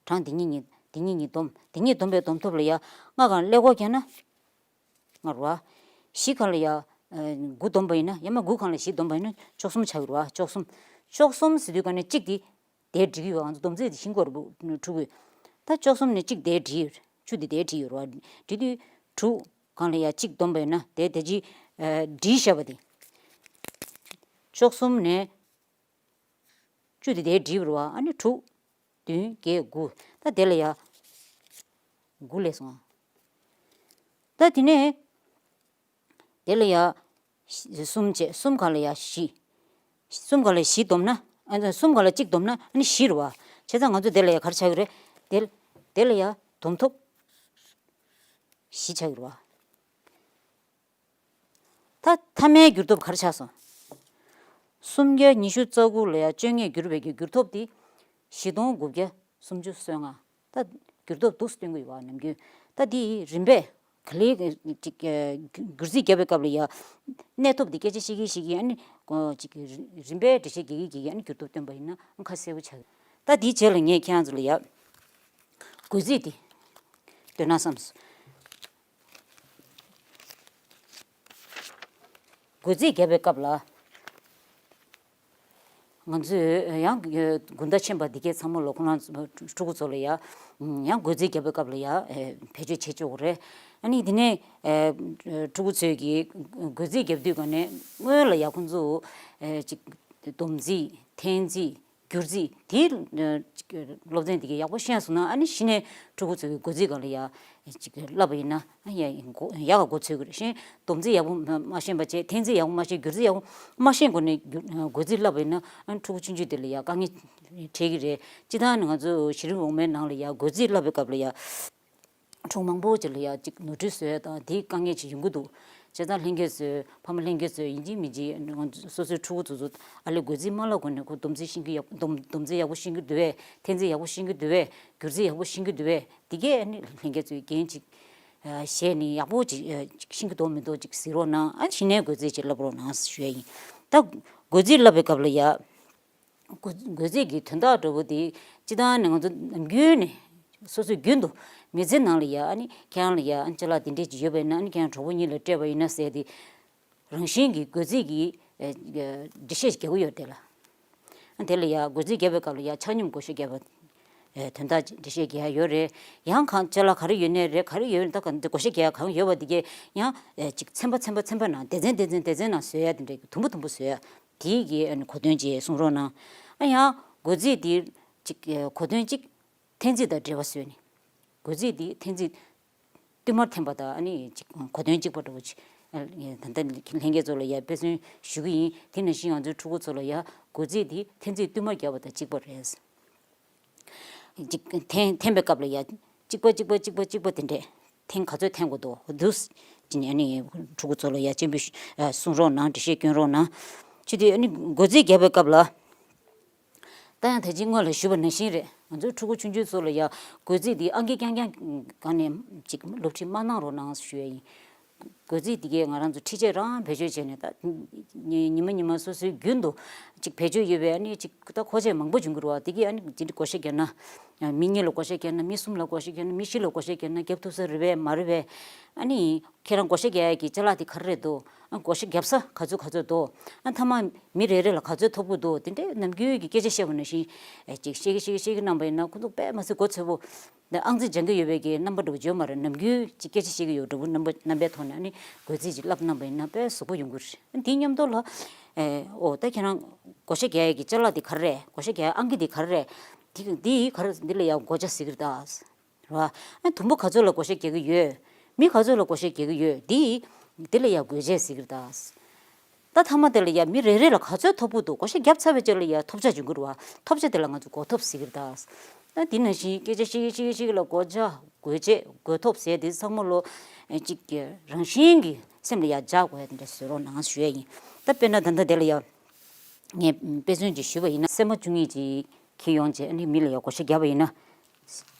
གྲངས་འདི་གཉིས་གཉིས་འདི་གཉིས་གཉིས་བསྡོམས། འདི་གཉིས་བསྡོམས་པའི་བསྡོམས་ཐོབ་ལ་ཡ་ལྔ་གང་ཀླད་ཀོར་བརྒྱབ་ན། ལྔ་རེད་བ། བཞི་གང་ལ་ཡ། ཨ་དགུ་བསྡོམས་པ་ཡིན་ན། ཡང་མ་དགུ་གང་ལ་བཞི་བསྡོམས་པ་ཡིན་ན་བཅུ་གསུམ་ཆགས་ཀྱི་རེད་བ། བཅུ་གསུམ། བཅུ་གསུམ་ཟེར་དུས་ག་ནས་གཅིག་དེ་དེ་འགྲིག་གི་ཡོད། ང་ཚོ་བསྡོམས་རྩིས་དེ་ཤེས་དགོས་རེད་འགྲོ་གི། ད་བཅུ་གསུམ་ནས་གཅིག་དེ་འགྲིག་ཡོད་རེད། བཅུ་དེ་དེ་འགྲིག་ཡོད་རེད་བ། འགྲིག་དུས་དྲུག་གང་ལ་ཡ་གཅིག་བསྡོམས་པ་ཡིན་ན་དེ་དེ་གཅིག་ཨ་འགྲིག་བཞག་པ་དེ། བཅུ་གསུམ་ནས། བཅུ་དེ་དེ་འགྲིག་རེད་བ། ཨ་ནི་དྲུག་བདུན་བརྒྱད་དགུ། ད་དེ་ལ་ཡ། དགུ་སླེབས་སོང་ཨ། ད་དེ་ནས། དེ་ལ་ཡ། གསུམ་བྱས། གསུམ་གང་ལ་ཡ་བཞི། གསུམ་གང་ལ་བཞི་བསྡོམས་ན། ཨ་གསུམ་གང་ལ་གཅིག་བསྡོམས་ན་ཨ་ནི་བཞི་རེད་བ། བྱས་ཙང་ང་ཚོ་དེ་ལ་ཡ་ག་རེ་ཆགས་ཀྱི་རེད། དེ་དེ་ལ་ཡ་བསྡོམས་ཐོབ། བཞི་ཆགས་ཀྱི་རེད་བ། ད་མཐའ་མའི་བསྒྱུར་སྟོབས་ག་རེ་ཆགས་སོང་། སུམ་བརྒྱ་ཉི་ཤུ་རྩ་དགུ་ལ་ཡ་བཅོ་ལྔས་བསྒྱུར་བའི་གི་བསྒྱུར་ཐོབ་དེ་བཞི་སྟོང་དགུ་བརྒྱ་སུམ་ཅུ་སོ་ལྔ། ད་བསྒྱུར་ཐོབ་འདུག་སྟོན་གི་ཡོད་པ་ནམ་རྒྱུན། ད་དེ་རིམ་པས་ག་ལེ་ཅིག་བསྒྱུར་རྩིས་བརྒྱབ་པའི་སྐབས་ལ་ཡ་གནས་ཐོབ་དེ་སྐད་ཆ་བཤད་གི་བཤད་གི་ཨ་ནི་ཅིག་རིམ་པས་འགྲེལ་བཤད་རྒྱག་གི་རྒྱག་གི་ཨ་ནི་བསྒྱུར་ཐོབ་སྟོན་པ་ཡིན་ན་ཁ་གསལ་པོ་ཆགས་གི། ད་དེའི་རྗེས་ལ་ངས་ཁྱེད་རང་ཚོ་ལ་ཡ་བགོ་རྩིས་དེ་སྟོན་ན་བསམས། བགོ་རྩིས་བརྒྱབ་པའི་སྐབས་ལ། ང་ཚོས་ཡང་དགུན་ཟླ་ཕྱིན་པ་འདི་གས་ཚང་མ་ལོ་ཁོ་རང་ཕྲུ་གུ་ཚོ་ལ་ཡ་ཡང་བགོ་རྩིས་བརྒྱབ་པའི་སྐབས་ལ་ཡ་བེད་སྤྱོད་བྱེད་ཆོག་གི་རེད། ཨ་ནི་དེ་ནས་ཕྲུ་གུ་ཚོས་ཀྱི་བགོ་རྩིས་བརྒྱབ་དུས་ག་ནས་སྔོན་ལ་ཡ་ཁོང་ཚོ་ཅིག་སྡོམ་རྩིས་འཐེན་རྩིས། བསྒྱུར་རྩིས་དེའི་སློབ་ཚན་དེ་གའི་ཡག་པོ་ཤེས་སོང་ན་ཨ་ནི་གཞི་ནས་ཕྲུ་གུ་ཚོ་གི་བགོ་རྩིས་སྒང་ལ་ཡ་ཅིག་བསླབ་པ་ཡིན་ན་ཡ་ཡག་ག་འགོ་ཚུགས་ཀྱི་རེད། གཞན་སྡོམ་རྩིས་ཡག་པོ་མ་ཤེས་པ་བྱས། འཐེན་རྩིས་ཡག་པོ་མ་ཤེས། བསྒྱུར་རྩིས་ཡག་པོ་མ་ཤེས་སྒོ་ནས་བསྒྱུར་བགོ་རྩིས་བསླབ་པ་ཡིན་ན་ཨ་ནི་ཕྲུ་གུ་ཆུང་ཆུང་དེ་ལ་ཡ་དཀའ་ངལ་འཕྲད་ཀྱི་རེད། སྤྱིར་བཏང་ནི་ང་ཚོ་གཞི་རིམ་འོག་མའི་ནང་ལ་ཡ་བགོ་རྩིས་བསླབ་པའི་སྐབས་ལ་ཡ། ཕྲུ་གུ་མང་པོ་ཅིག་ལ་ཡ་ཅིག་ནོར་འཁྲུལ་བཟོ་ཡ་དང་དེའི་དཀའ་ངལ་ཅིག་ཡོང་གི་འདུག་བྱས་ཙང་ལྷན་རྒྱས་ཚོས་ཕ་མ་ལྷན་རྒྱས་ཚོས་ཡིན་གཅིག་མིན་གཅིག་ང་ཚོ་སོ་སོའི་ཕྲུ་གུ་ཚོ་ཚོ་ཨ་ལས་བགོ་རྩིས་མ་བསླབ་གོང་ནས་ཁོ་སྡོམ་རྩིས་ཤེས་ཀྱི་ཡག་སྡོམ་སྡོམ་རྩིས་ཡག་པོ་ཤེས་ཀྱི་འདུག་བས། འཐེན་རྩིས་ཡག་པོ་ཤེས་ཀྱི་འདུག་བས། བསྒྱུར་རྩིས་ཡག་པོ་ཤེས་ཀྱི་འདུག་བས། དེ་གས་ཨ་ནི་ལྷན་རྒྱས་ཚོས་འགན་ཅིག་བཞེས་ནས་ཡག་པོ་ཅིག་ཅིག་ཤེས་ཀྱི་འདུག་མི་འདུག་ཅིག་གཟིགས་རོགས་གནང་། ཨ་གཞི་ནས་བགོ་རྩིས་ཅིག་བསླབ་རོགས་གནང་ཞུ་ཡ་ཡིན། ད་བགོ་རྩིས་བསླབ་པའི་སྐབས་ལ་ཡ། བགོ་བགོ་རྩིས་ཀྱི་དོན་དག་འདྲ་པོ་དེ་སྤྱིར་བཏང་ནས་ང་ཚོ་ནམ་རྒྱུན་ནས་སོ་སོའི་རྒྱུན་དུ་མི་ཚེ་ནང་ལ་ཡ་ཨ་ནི་ཁྱེད་རང་ལ་ཡ་ཨ་ནི་ཅ་ལག་དེ་འདྲས་ཅིག་ཡོད་པ་ཡིན་ན་ཨ་ནི་ཁྱེད་རང་གྲོགས་པོ་གཉིས་ལ་སྤྲད་པ་ཡིན་ན་ཟེར་ཏེ་རང་བཞིན་གྱིས་བགོ་རྩིས་ཀྱི་ཨེ་ཨེ་འགྲེལ་བཤད་ཅིག་རྒྱག་གི་ཡོད་དེ་ལ། ཨ་དེ་ལ་ཡ་བགོ་རྩིས་བརྒྱབ་པའི་སྐབས་ལ་ཡ་ཆ་སྙོམས་བགོ་བཤའ་བརྒྱབ་པ་ཨེ་དོན་དག་ཅིག་འགྲེལ་བཤད་རྒྱག་ཡ་ཡོད་རེད། ཡང་གང་ཅ་ལག་ག་རེ་ཡོད་ནའི་རེད། ག་རེ་ཡོད་ད་ག་འདི་བགོ་བཤའ་རྒྱག་ཡ་གང་ཡོད་པ་དེ་གས་ཡང་ཨེ་ཅིག་ཚན་པ་ཚན་པ་ཚན་པ་ནང་སྡེ་ཚན་སྡེ་ཚན་སྡེ་ཚན་ནང་བཟོ་ཡ་དེ་འདྲས་དུམ་བུ་དུམ་བུ་བཟོ་ཡ། དེའི་གི་ཨ་ནི་གོ་དོན་ཅིག་གསུང་རོགས་གནང་། ཨ་ཡང་བགོ་རྩིས་དེ་ཅིག་གོ་དོན་གཅིག་འཐེན་རྩིས་དང་འབྲེལ་བ་བཟོས་ནས། བགོ་རྩིས་དེ་འཐེན་རྩིས་བསྟུད་མར་འཐེན་པ་དང་ཨ་ནི་ཅིག་གོ་དོན་གཅིག་པ་འདྲ་བོ་ཅིག་ད་ལྟ་ལྷན་རྒྱས་ཚོ་ལ་ཡ་དཔེ་མཚོན་ཞུ་གི་ཡིན། དེ་ནང་བཞིན་ང་ཚོའི་ཕྲུ་གུ་ཚོ་ལ་ཡ་བགོ་རྩིས་དེ་འཐེན་རྩིས་བསྟུད་མར་བརྒྱབ་པ་དང་གཅིག་པ་རེད། ཅིག་འཐེན་འཐེན་པའི་སྐབས་ལ་ཡ་གཅིག་པ་གཅིག་པ་གཅིག་པ་གཅིག་པ་དེ་འདྲས་འཐེན་ག་ཚོད་འཐེན་དགོས་འདུག་འདུག་ཅིག་ཨ་ནི་ཕྲུ་གུ་ཚོ་ལ་ཡ་སྤྱན་འབུལ་ཞུ་ཨ་གསུང་རོགས་གནང་། འགྲེལ་བཤད་སྐྱོན་རོགས་གནང་། ཅི་སྟེ་ཨ་ནི་བགོ་རྩིས་བརྒྱབ་པའི་སྐབས་ལ། ད་ཡང་ད་ཅི་སྔོན་ལ་ཞུས་པ་ནང་བཞིན་རེད། ང་ཚོའི་ཕྲུ་གུ་ཆུང་ཆུང་ཚོ་ལ་ཡ་བགོ་རྩིས་འདི་ཨང་ཀི་རྐྱང་རྐྱང་སྒང་ནས་ཅིག་སློབ་ཁྲིད་མ་གནང་རོགས་གནང་ཞུ་ཡ་ཡིན། བགོ་རྩིས་འདི་གས་ང་རང་ཚོ་ཁྲིད་ཆས་རང་བེད་སྤྱོད་བྱས་ནས་ད་ཉི་ཉི་མ་ཉི་མ་སོ་སོའི་རྒྱུན་དུ་ཅིག་བེད་སྤྱོད་ཡོད་པའི་ཨ་ནི་ཅིག་ད་མཁོ་ཆས་མང་པོ་བྱུང་གི་རེད་བ། འདི་གས་ཨ་ནི་འདི་འདྲ་བགོ་བཤའ་བརྒྱབ་ན། མི་གཉིས་ལ་བགོ་བཤའ་བརྒྱབ་ན། མི་གསུམ་ལ་བགོ་བཤའ་བརྒྱབ་ན། མི་བཞི་ལ་བགོ་བཤའ་བརྒྱབ་ན་བརྒྱབ་ཐུབ་ས་རེད་པས་མ་རེད་པས། ཨ་ནི་ཁྱེད་རང་བགོ་བཤའ་རྒྱག་ཡ་གི་ཅ་ལག་དེ་ག་རེ་རེད་འདུག་ཨ་བགོ་བཤའ་བརྒྱབ་ས་ག་ཚོད་ག་ཚོད་འདུག་ཨ་མཐའ་མ་མི་རེ་རེ་ལ་ག་ཚོད་ཐོབ་ཀྱི་འདུག་དེ་འདྲའི་ནམ་རྒྱུན་གྱི་སྐད་ཆ་བཤད་པ་ནང་བཞིན་ཨེ་ཅིག་བཤད་ཀྱི་བཤད་ཀྱི་བཤད་ཀྱི་གནང་པ་ཡིན་ན་ཁོ་ཚོ་དཔེ་མི་སྲིད་མགོ་ཚོད་པོ། འདི་ཨང་རྩིས་སྦྱང་གི་ཡོད་པའི་གི་རྣམ་པ་འདྲ་བོ་བརྗོད་མ་རེད། ནམ་རྒྱུན་ཅིག་སྐད་ཆ་བཤད་ཀྱི་ཡོད་འདྲ་བོ་རྣམ་པ་རྣམ་པའི་ཐོག་ནས་ཨ་ནི་བགོ་རྩིས་ཅིག་བསླབ་གནང་པ་ཡིན་ན་དཔེ་གཟུགས་པོ་ཡོང་གི་རེད། དེའི་མཉམ་དུ་ལ་ཨེ་ཨོ་ད་ཁྱེད་རང་བགོ་བཤའ་རྒྱག་ཡ་གི་ཅ་ལག་འདི་ག་རེ་རེད། བགོ་བཤའ་རྒྱག་ཡ་ཨང་ཀི་འདི་ག་རེ་རེད། འདི་འདི་ག་རེ་འདི་ལ་ཡ་བགོ་བྱ་ཟེར་གི་རེད་ད། རེད་བ། ཨ་དུམ་བུ་ག་ཚོད་ལ་བགོ་བཤའ་རྒྱག་གི་ཡོད། མི་ག་ཚོད་ལ་བགོ་བཤའ་རྒྱག་གི་ཡོད། འདི་འདི་ལ་ཡ་བགོ་བྱ་ཟེར་གི་རེད་ད། ད་མཐའ་མ་དེ་ལ་ཡ་མི་རེ་རེ་ལ་ག་ཚོད་ཐོབ་ཀྱི་འདུག་བགོ་བཤའ་བརྒྱབ་ཚར་བའི་རྗེས་ལ་ཡ་ཐོབ་ཆ་འབྱུང་གི་རེད་བ། ཐོབ་ཆ་དེ་ལ་ང་ཚོ་བགོ་ཐོབ་ཟེར་གི་རེད་ད། ད་འདི་ནང་བཞིན་སྐད་ཆ་བཤད་ཀྱི་བཤད་ཀྱི་བཤད་ཀྱི་ལ་བགོ་བྱ་བགོ་བྱེད་བགོ་ཐོབ་ཟེར་དེ་ཚང་མ་ལོ་ཨེ་གཅིག་གི་རང་བཞིན་གྱི་སེམས་ལ་ཡ་འཇགས་དགོས་ཡ་དེ་འདྲ་བཟོ་རོགས་གནང་ཞུ་ཡ་ཡིན། ད་དཔེར་ན་ད་ལྟ་དེ་ལ་ཡ་ངས་དཔེ་མཚོན་ཅིག་ཞུས་པ་ཡིན་ན་སྲན་མ་བཅུ་གཉིས་ཅིག་འཁྱེར་ཡོང་བྱས་ཨ་ནི་མི་ལ་ཡ་བགོ་བཤའ་བརྒྱབ་པ་ཡིན་ན།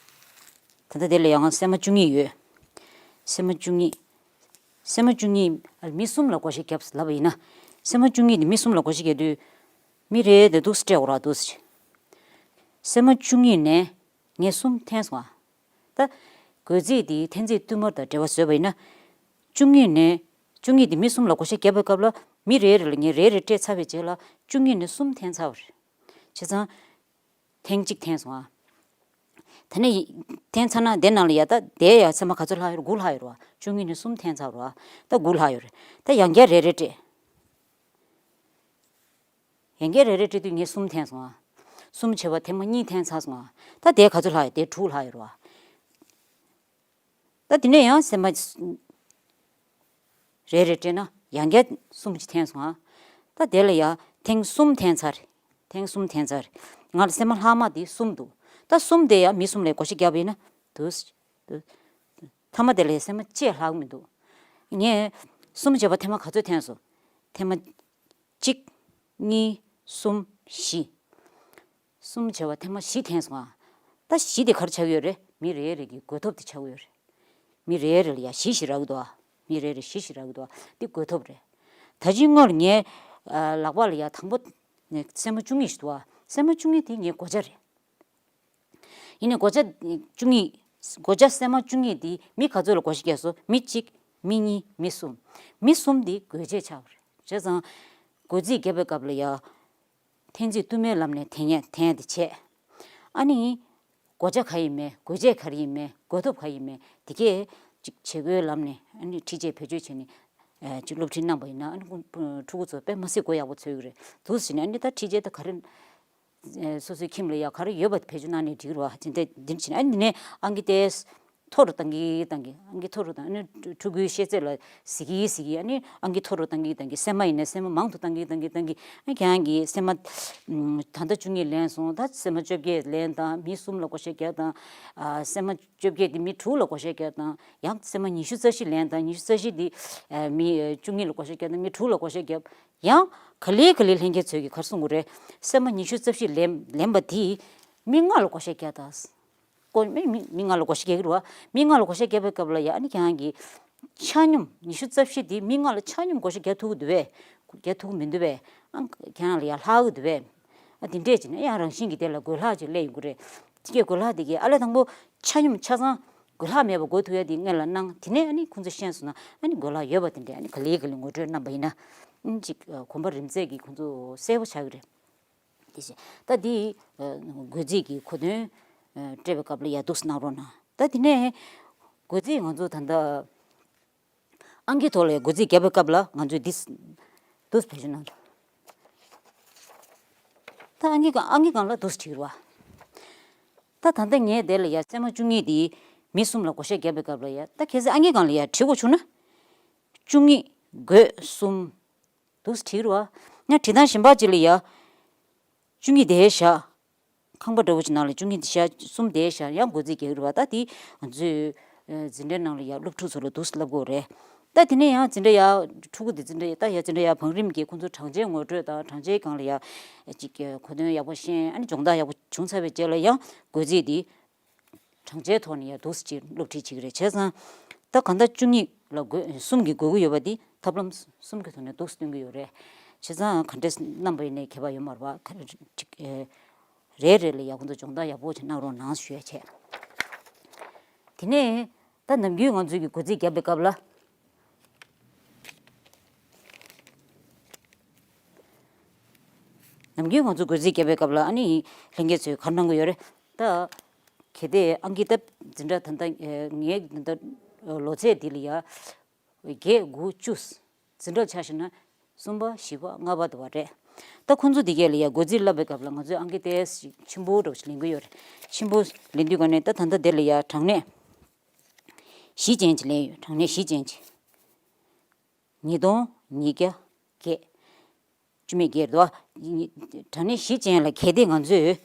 ད་ལྟ་དེ་ལ་ཡ་ང་སྲན་མ་བཅུ་གཉིས་ཡོད། སྲན་མ་བཅུ་གཉིས། སྲན་མ་བཅུ་གཉིས་མི་གསུམ་ལ་བགོ་བཤའ་བརྒྱབ་ལབ་པ་ཡིན་ན། སྲན་མ་བཅུ་གཉིས་དེ་མི་གསུམ་ལ་བགོ་བཤའ་བརྒྱབ་དུས། མི་རེ་དེ་འདུག་སེ་སྤྲད་དགོས་ར་འདུག་སེ། སྲན་མ་བཅུ་གཉིས་ནས་ངས་གསུམ་འཐེན་སོང་ཨ། ད། བགོ་རྩིས་དེ་འཐེན་རྩིས་བསྟུད་མར་དང་འབྲེལ་བ་བཟོས་པ་ཡིན་ན། བཅུ་གཉིས་ནས། བཅུ་གཉིས་དེ་མི་གསུམ་ལ་བགོ་བཤའ་བརྒྱབ་པའི་སྐབས་ལ་མི་རེ་རེ་ལ་ངས་རེ་རེ་སྤྲད་ཚར་བའི་རྗེས་ལ་བཅུ་གཉིས་ནས་གསུམ་འཐེན་ཚར་བ་རེད། བྱས་ཙང་། ཐེངས་གཅིག་འཐེན་སོང་ཨ། དེ་ནས་འཐེན་ཚར་ན་དེ་ནང་ལ་ཡ་ད་དེ་ཡ་ཚད་མ་ག་ཚོད་ལྷག་ཡོད་རེད། དགུ་ལྷག་ཡོད་རེད་བ། བཅུ་གཉིས་ནས་གསུམ་འཐེན་ཚར་བ་རེད་བ། ད་དགུ་ལྷག་ཡོད་རེད། ད་ཡང་བསྐྱར་རེ་རེ་སྤྲད། ཡང་བསྐྱར་རེ་རེ་སྤྲད་དུས་ངས་གསུམ་འཐེན་སོང་ཨ། གསུམ་བྱས་པ་ཐེངས་མ་གཉིས་འཐེན་ཚར་སོང་ཨ། ད་དེ་ག་ཚོད་ལྷག་ཡོད། དེ་དྲུག་ལྷག་ཡོད་རེད་བ། ད་དེ་ནས་ཡང་སྲན་མ་རེ་རེ་སྤྲད་ན་ཡང་བསྐྱར་གསུམ་ཅིག་འཐེན་སོང་ཨ། ད་དེ་ལ་ཡ་ཐེངས་གསུམ་འཐེན་ཚར། ཐེངས་གསུམ་འཐེན་ཚར། ང་ལ་སྲན་མ་ལྷག་མ་དེ་གསུམ་འདུག་ད་གསུམ་དེ་ཡ་མི་གསུམ་ལ་བགོ་བཤའ་བརྒྱབ་པ་ཡིན་ན་འདུག་སེ། མཐའ་མ་དེ་ལ་ཡ་སྲན་མ་གཅིག་ལྷག་མི་འདུག་ངས་གསུམ་བྱས་པ་ཐེངས་མ་ག་ཚོད་འཐེན་སོང་། ཐེངས་མ་གཅིག་གཉིས། གསུམ། བཞི། གསུམ་བྱས་པ་ཐེངས་མ་བཞི་འཐེན་སོང་ང་། ད་བཞི་དེ་ག་རེ་ཆགས་ཀྱི་ཡོད་རེད། མི་རེ་རེ་གི་བགོ་ཐོབ་དེ་ཆགས་ཀྱི་ཡོད་རེད། མི་རེ་རེ་ལ་ཡ་བཞི་བཞི་རག་གི་འདུག་ཨ། མི་རེ་རེ་བཞི་བཞི་རག་གི་འདུག་ཨ། འདི་བགོ་ཐོབ་རེད། ད་ཅི་སྔོན་ལ་ངའི་ཨ་ལག་པ་ལ་ཡ་དང་པོ་ནས་སྲན་མ་བཅུ་གཉིས་ཤིག་འདུག་ཨ། སྲན་མ་བཅུ་གཉིས་དེ་ངའི་བགོ་བྱ་རེད། ཡིན་ནའི་བགོ་བྱ་བཅུ་གཉིས། བགོ་བྱ་སྲན་མ་བཅུ་གཉིས་དེ་མི་ག་ཚོད་ལ་བགོ་བཤའ་བརྒྱབ་སོང་། མི་གཅིག་མི་གཉིས། མི་གསུམ། མི་གསུམ་དེ་བགོ་བྱེད་ཆགས་པ་རེད། བྱས་ཙང་བགོ་རྩིས་རྒྱབ་པའི་སྐབས་ལ་ཡ། འཐེན་རྩིས་བསྟུད་མའི་ལམ་ནས་འཐེན་ཡ་འཐེན་ཡ་དེ་བྱས། ཨ་ནི། བགོ་བྱ་ག་ཡིན་མིན། བགོ་བྱེད་ག་རེ་ཡིན་མིན། བགོ་ཐོབ་ག་ཡིན་མིན། དེ་གས་ཅིག་བྱེད་སྒོའི་ལམ་ནས་ཨ་ནི་ཁྲིད་ཆས་བེད་སྤྱོད་བྱས་ནས་ཨ་ཅིག་སློབ་ཁྲིད་གནང་པ་ཡིན་ན། ཨ་ནི་ཕྲུ་གུ་ཚོ་དཔེ་མི་སྲིད་གོ་ཡག་པོ་འཚོལ་གི་རེད་འདུག་ཟེར་ནས། ཨ་ནི་ད་ཁྲིད་ཆས་ད་ག་རེ། ཨ་སོ་སོའི་ཁྱིམ་ལ་ཡ་ག་རེ་ཡོད་པ་དེ་བེད་སྤྱོད་གནང་ནས་འགྲིག་གི་རེད་བ། དེ་འདྲ་དེ་འདྲ་བྱས་ནས། ཨ་ནི་དེ་ནས་ཨང་ཀི་དེ་མཐོ་རུ་བཏང་གི་བཏང་གི། ཨང་ཀི་མཐོ་རུ་བཏང་། ཨ་ནི་ཕྲུ་གུའི་ཤེས་ཚད་ལ་གཟིགས་ཀྱི་གཟིགས་ཀྱི། ཨ་ནི་ཨང་ཀི་མཐོ་རུ་བཏང་གི་བཏང་གི། སྲན་མ་ཡིན་ན་སྲན་མ་མང་དུ་བཏང་གི་བཏང་གི་བཏང་གི། ཨ་ནི་ཁྱེད་རང་གིས་སྲན་མ་ཨམ་ད་ལྟ་བཅུ་གཉིས་ལེན་སོང་། ད་སྲན་མ་བཅོ་བརྒྱད་ལེན་དང་། མི་གསུམ་ལ་བགོ་བཤའ་རྒྱག་དང་། ཨ་སྲན་མ་བཅོ་བརྒྱད་དེ་མི་དྲུག་ལ་བགོ་བཤའ་རྒྱག་དང་། ཡང་སྲན་མ་ཉི་ཤུ་རྩ་བཞི་ལེན་དང་། ཉི་ཤུ་རྩ་བཞི་དེ་ཨ་མི་ཨ་བཅུ་གཉིས་ལ་བགོ་བཤའ་རྒྱག་དང་། མི་དྲུག་ལ་བགོ་བཤའ་རྒྱབ། ཡང་ག་ལེ་ག་ལེ་ལྷན་རྒྱས་ཚོས་ཀྱིས་ག་རེ་གསུང་གི་རེད། སྲན་མ་ཉི་ཤུ་རྩ་བཞི་ལེན་ལེན་པ་དེ་མི་ལྔ་ལ་བགོ་བཤའ་རྒྱག་དང་། ཀོ་མི་མི་མི་ལྔ་ལ་བགོ་བཤའ་རྒྱག་གི་རེད་བ། མི་ལྔ་ལ་བགོ་བཤའ་རྒྱག་པའི་སྐབས་ལ་ཡ། ཨ་ནི་ཁྱེད་རང་གིས་ཆ་སྙོམས། ཉི་ཤུ་རྩ་བཞི་དེ་མི་ལྔ་ལ་ཆ་སྙོམས་བགོ་བཤའ་རྒྱག་ཐུབ་ཀྱི་འདུག་པས། རྒྱག་ཐུབ་ཀྱི་མི་འདུག་པས། ཨ་ཁྱེད་རང་ལ་ཡ་ལྷག་གི་འདུག་པས། ཨ་དེ་འདྲས་བྱས་ནས་ཡང་རང་བཞིན་གྱིས་དེ་ལ་རྒོལ་ལྷག་ཅིག་སླེབས་ཡོང་གི་རེད། དེ་གས་རྒོལ་ལྷག་དེ་གས་ཨ་ལས་དང་པོ་ཆ་སྙོམས་ཆ་ཚང་རྒོལ་ལྷག་མེད་པ་འགོག་ཐུབ་ཡ་དེ་སྔོན་ལ་གནང་། དེ་ནས་ཨ་ནི་ཁོང་ཚོ་ཤེས་སོང་ན། ཨ་ནི་རྒོལ་ལྷག་ཡོད་པ་དེ་འདྲས་ཨ་ནི་ག་ལེ་ག་ལེ་ངོ་སྤྲོད་གནང་པ་ཡིན་ན། ཨ་ནི་ཅིག་གོམ་པ་རིམ་འཛེགས་ཀྱིས་ཁོང་ཚོ་གསལ་པོ་ཆགས་ཀྱི་རེད། དེ་བཞིན་ད་འདི་ཨ་བགོ་རྩིས་ཀྱི་གོ་དོན་ཨ་སྤྲད་པའི་སྐབས་ལ་ཡ་འདུག་སེ་གནང་རོགས་གནང་། ད་དེ་ནས་བགོ་རྩིས་ང་ཚོ་ད་ལྟ་ཨང་ཀིའི་ཐོག་ལ་བགོ་རྩིས་རྒྱབ་པའི་སྐབས་ལ་ང་ཚོས་འདི་འདུག་སེ་བེད་སྤྱོད་གནང་འདུག། ད་ཨང་ཀི་སྒང་ཨང་ཀི་སྒང་ལ་འདུག་སེ་བྲིས་རེད་བ། ད་ད་ལྟ་ངས་དེ་ལ་ཡ་སྲན་མ་བཅུ་གཉིས་དེ་མི་གསུམ་ལ་བགོ་བཤའ་རྒྱབ་པའི་སྐབས་ལ་ཡ། ད་གལ་སྲིད་ཨང་ཀི་སྒང་ལ་ཡ་བྲིས་དགོས་བྱུང་ན། བཅུ་གཉིས་བགོས་གསུམ། འདུག་སེ་བྲིས་རེད་བ། ཡང་བྲིས་སྟངས་གཞན་པ་ཅིག་ལ་ཡ། བཅུ་གཉིས་དེ་བཞག། ཁང་པ་འདྲ་བོ་ཅིག་ནང་ལ་བཅུ་གཉིས་དེ་བཞག། གསུམ་དེ་བཞག། ཡང་བགོ་རྩིས་རྒྱག་གི་རེད་བ། ད་དེ་ང་ཚོས་ཨ་འཛིན་གྲྭའི་ནང་ལ་ཡ་སློབ་ཕྲུག་ཚོ་ལ་འདུག་སེ་བསླབ་དགོས་རེད། ད་དེ་ནས་ཡང་འཛིན་གྲྭ་ཡ་ཕྲུ་གུ་དེ་འཛིན་གྲྭ་ཡ། ད་ཡ་འཛིན་གྲྭ་ཡ་བང་རིམ་གྱི་ཁོང་ཚོ་གྲངས་ཆའི་ངོ་སྤྲོད་དང་། གྲངས་ཆའི་སྒང་ལ་ཡ་ཅིག་གོ་དོན་ཡག་པོ་ཤེས། ཨ་ནི་སྦྱོང་བརྡར་ཡག་པོ་བྱུང་ཚར་བའི་རྗེས་ལ་ཡང་བགོ་རྩིས་དེ་གྲངས་ཆའི་ཐོག་ནས་ཡ་འདུག་སེ་ཅིག་སློབ་ཁྲིད་བྱེད་ཀྱི་རེད། བྱས་ཙང་ད་གང་ལྟར་བཅུ་གཉིས་ལ་བགོས། གསུམ་གྱིས་བགོ་གི་ཡོད་པ་འདི་ཐབས་ལམ་གསུམ་གྱི་ཐོག་ནས་འདུག་སེ་སྟོན་གྱི་ཡོད་རེད། བྱས་ཙང་ག་འདྲས་གནང་པ་ཡིན་ནའི་ཁྱད་པར་ཡོད་མ་རེད་བ། ག་རེ་ཅིག་ཨེ་རེ་རེ་ལ་ཡ་ཁོང་ཚོ་སྦྱོང་བརྡར་ཡག་པོ་ཅིག་གནང་རོགས་གནང་ཞུ་ཡ་བྱས། དེ་ནས་ད་ནམ་རྒྱུན་ང་ཚོའི་གི་བགོ་རྩིས་རྒྱབ་པའི་སྐབས་ལ། ནམ་རྒྱུན་ང་ཚོ་བགོ་རྩིས་རྒྱབ་པའི་སྐབས་ལ་ཨ་ནི་ལྷན་རྒྱས་ཚོས་ག་རེ་གནང་གི་ཡོད་རེད། ད་གལ་ཏེ་ཨང་ཀི་ད་འཛིན་གྲྭ་ད་ལྟ་ངའི་ད་ལྟ་ལོ་ཚད་འདི་ལ་ཡ་བརྒྱད་དགུ་བཅུ། འཛིན་གྲྭ་ཆ་བཞག་ན་གསུམ་པ་བཞི་པ་ལྔ་པ་དུ་བ་རེད། ད་ཁོང་ཚོ་འདི་གས་ལ་ཡ་བགོ་རྩིས་བསླབ་པའི་སྐབས་ལ་ང་ཚོས་ཨང་ཀི་ཏོག་ཙམ་ཆེན་པོ་འདྲ་བོ་ཞིག་ལེན་གྱི་ཡོད་རེད། ཆེན་པོ་ལེན་དུས་ག་ནས་ད་ད་ལྟ་འདི་ལ་ཡ་གྲངས་གནས་བཞི་ཅན་ཅིག་ལེན་ཡོད། གྲངས་གནས་བཞི་ཅན་ཅིག། ཉིས་སྟོང་ཉིས་བརྒྱ་བརྒྱད། བཅུ་མེད་བརྒྱད་རེད་བ། གྲངས་གནས་བཞི་ཅན་ལ་གལ་ཏེ་ང་ཚོས་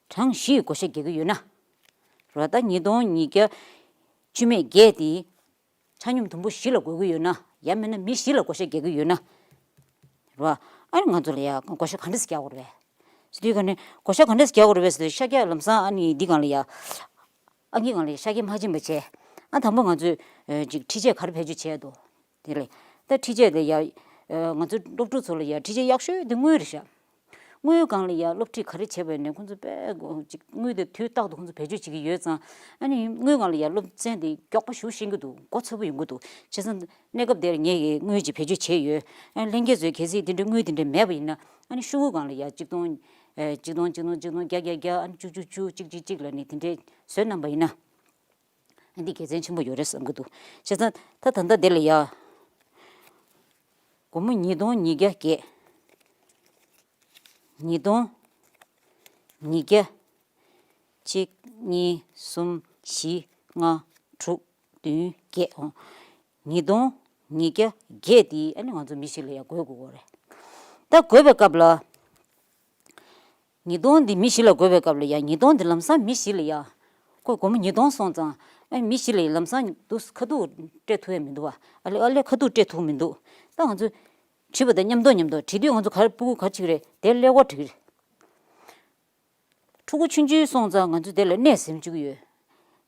གྲངས་བཞི་ཡི་བགོ་བཤའ་རྒྱག་གི་ཡོད་ན། རེད་བ། ད་ཉིས་སྟོང་ཉིས་བརྒྱ་བཅུ་མེད་བརྒྱད་དེ་ཆ་སྙོམས་དུམ་བུ་བཞི་ལ་བགོ་གི་ཡོད་ན། ཡང་མིན་ན་མི་བཞི་ལ་བགོ་བཤའ་རྒྱག་གི་ཡོད་ན། རེད་བ། ཨ་ནི་ང་ཚོ་ལ་ཡ་བགོ་བཤའ་ག་འདྲས་རྒྱག་དགོས་རེད་པས་ཟེར་དུས་ག་ནས། བགོ་བཤའ་ག་འདྲས་རྒྱག་དགོས་རེད་པས་ཟེར་དུས། ཤར་རྒྱག་ལམ་སང་ཨ་ནི་འདི་སྒང་ལ་ཡ། ཨང་ཀི་སྒང་ལ་ཡ་ཤར་རྒྱག་མ་ཕྱིན་པ་བྱས། ཨ་དང་པོ་ང་ཚོས་ཨ་ཅིག་ཁྲིད་ཆས་ག་རེ་བེད་སྤྱོད་བྱས་འདུག། དེ་ལས་ད་ཁྲིད་ཆས་དེ་ཡ། ཨ་ང་ཚོ་སློབ་ཕྲུག་ཚོ་ལ་ཡ་ཁྲིད་ཆས་ཡག་ཤོས་དེ་དངུལ་རེད་ཤག། དངུལ་སྒང་ལ་ཡ་སློབ་ཁྲིད་ག་རེ་བྱས་པ་ཡིན་ནའི་ཁོང་ཚོ་དཔེ་གོ་ཅིག་དངུལ་དེ་དུས་རྟག་ཏུ་ཁོང་ཚོ་བེད་སྤྱོད་བྱེད་ཀྱི་ཡོད་ཙང་། ཨ་ནི་དངུལ་སྒང་ལ་ཡ་སློབ་ཚན་དེ་མགྱོགས་པོ་ཞེ་པོ་ཤེས་ཀྱི་འདུག། མགོ་ཚོད་པོ་ཡོང་གི་འདུག། བྱས་ཙང་གནས་སྐབས་དེར་ངས་ཀྱིས་དངུལ་ཅིག་བེད་སྤྱོད་བྱས་ཡོད། ཨ་ལྷན་རྒྱས་ཚོས་གལ་སྲིད་དེ་འདྲའི་དངུལ་དེ་འདྲ་མེད་པ་ཡིན་ན། ཨ་ནི་ཤོག་གུ་སྒང་ལ་ཡ་གཅིག་སྟོང་། ཨ་གཅིག་སྟོང་གཅིག་སྟོང་གཅིག་སྟོང་བརྒྱ་བརྒྱ་བརྒྱ། ཨ་ནི་བཅུ་བཅུ་བཅུ། གཅིག་གཅིག་གཅིག་ལབ་ནས་དེ་འདྲས་བཟོས་གནང་པ་ཡིན་ན། འདི་དགེ་མཚན་ཆེན་པོ་ཡོད་རེད་བསམ་གྱི་འདུག། བྱས་ཙང་ད་ད་ལྟ་འདི་ལ་ཡ། སྒོར་མོ་ཉིས་སྟོང་ཉིས་བརྒྱ་བརྒྱད། ཉིས་སྟོང་ཉིས་བརྒྱ། གཅིག་གཉིས་གསུམ་བཞི་ལྔ་དྲུག་བདུན་བརྒྱད། འོ། ཉིས་སྟོང་ཉིས་བརྒྱ་བརྒྱད་འདི་ཨ་ནི་ང་ཚོ་མི་བཞི་ལ་ཡ་བགོ་དགོས་ཀྱི་རེད། ད་བགོ་བའི་སྐབས་ལ། ཉིས་སྟོང་འདི་མི་བཞི་ལ་བགོ་བའི་སྐབས་ལ་ཡ། ཉིས་སྟོང་འདི་ལམ་སང་མི་བཞི་ལ་ཡ། ཁོ་སྒོར་མོ་ཉིས་སྟོང་སོང་ཙང་། ཨ་མི་བཞི་ལ་ལམ་སང་འདུག་ཁ་ཐུག་སྤྲད་ཐུབ་ཡ་མི་འདུག་བ། ཨ་ལེ་ཨ་ལེ་ཁ་ཐུག་སྤྲད་ཐུབ་མི་འདུག། ད་ང་ཚོ་ བྲིས་པ་དང་མཉམ་དུ་མཉམ་དུ་བྲིས་དུས་ང་ཚོ་ག་རེ་སྤུ་གུ་ག་རེ་བྱེད་ཀྱི་རེད། དེ་ཀླད་ཀོར་བྲིས་ཀྱི་རེད། ཕྲུ་གུ་ཆུང་ཆུང་སོང་ཙང་ང་ཚོས་དེ་ལ་སྣེ་ཟིན་བཅུག་གི་ཡོད།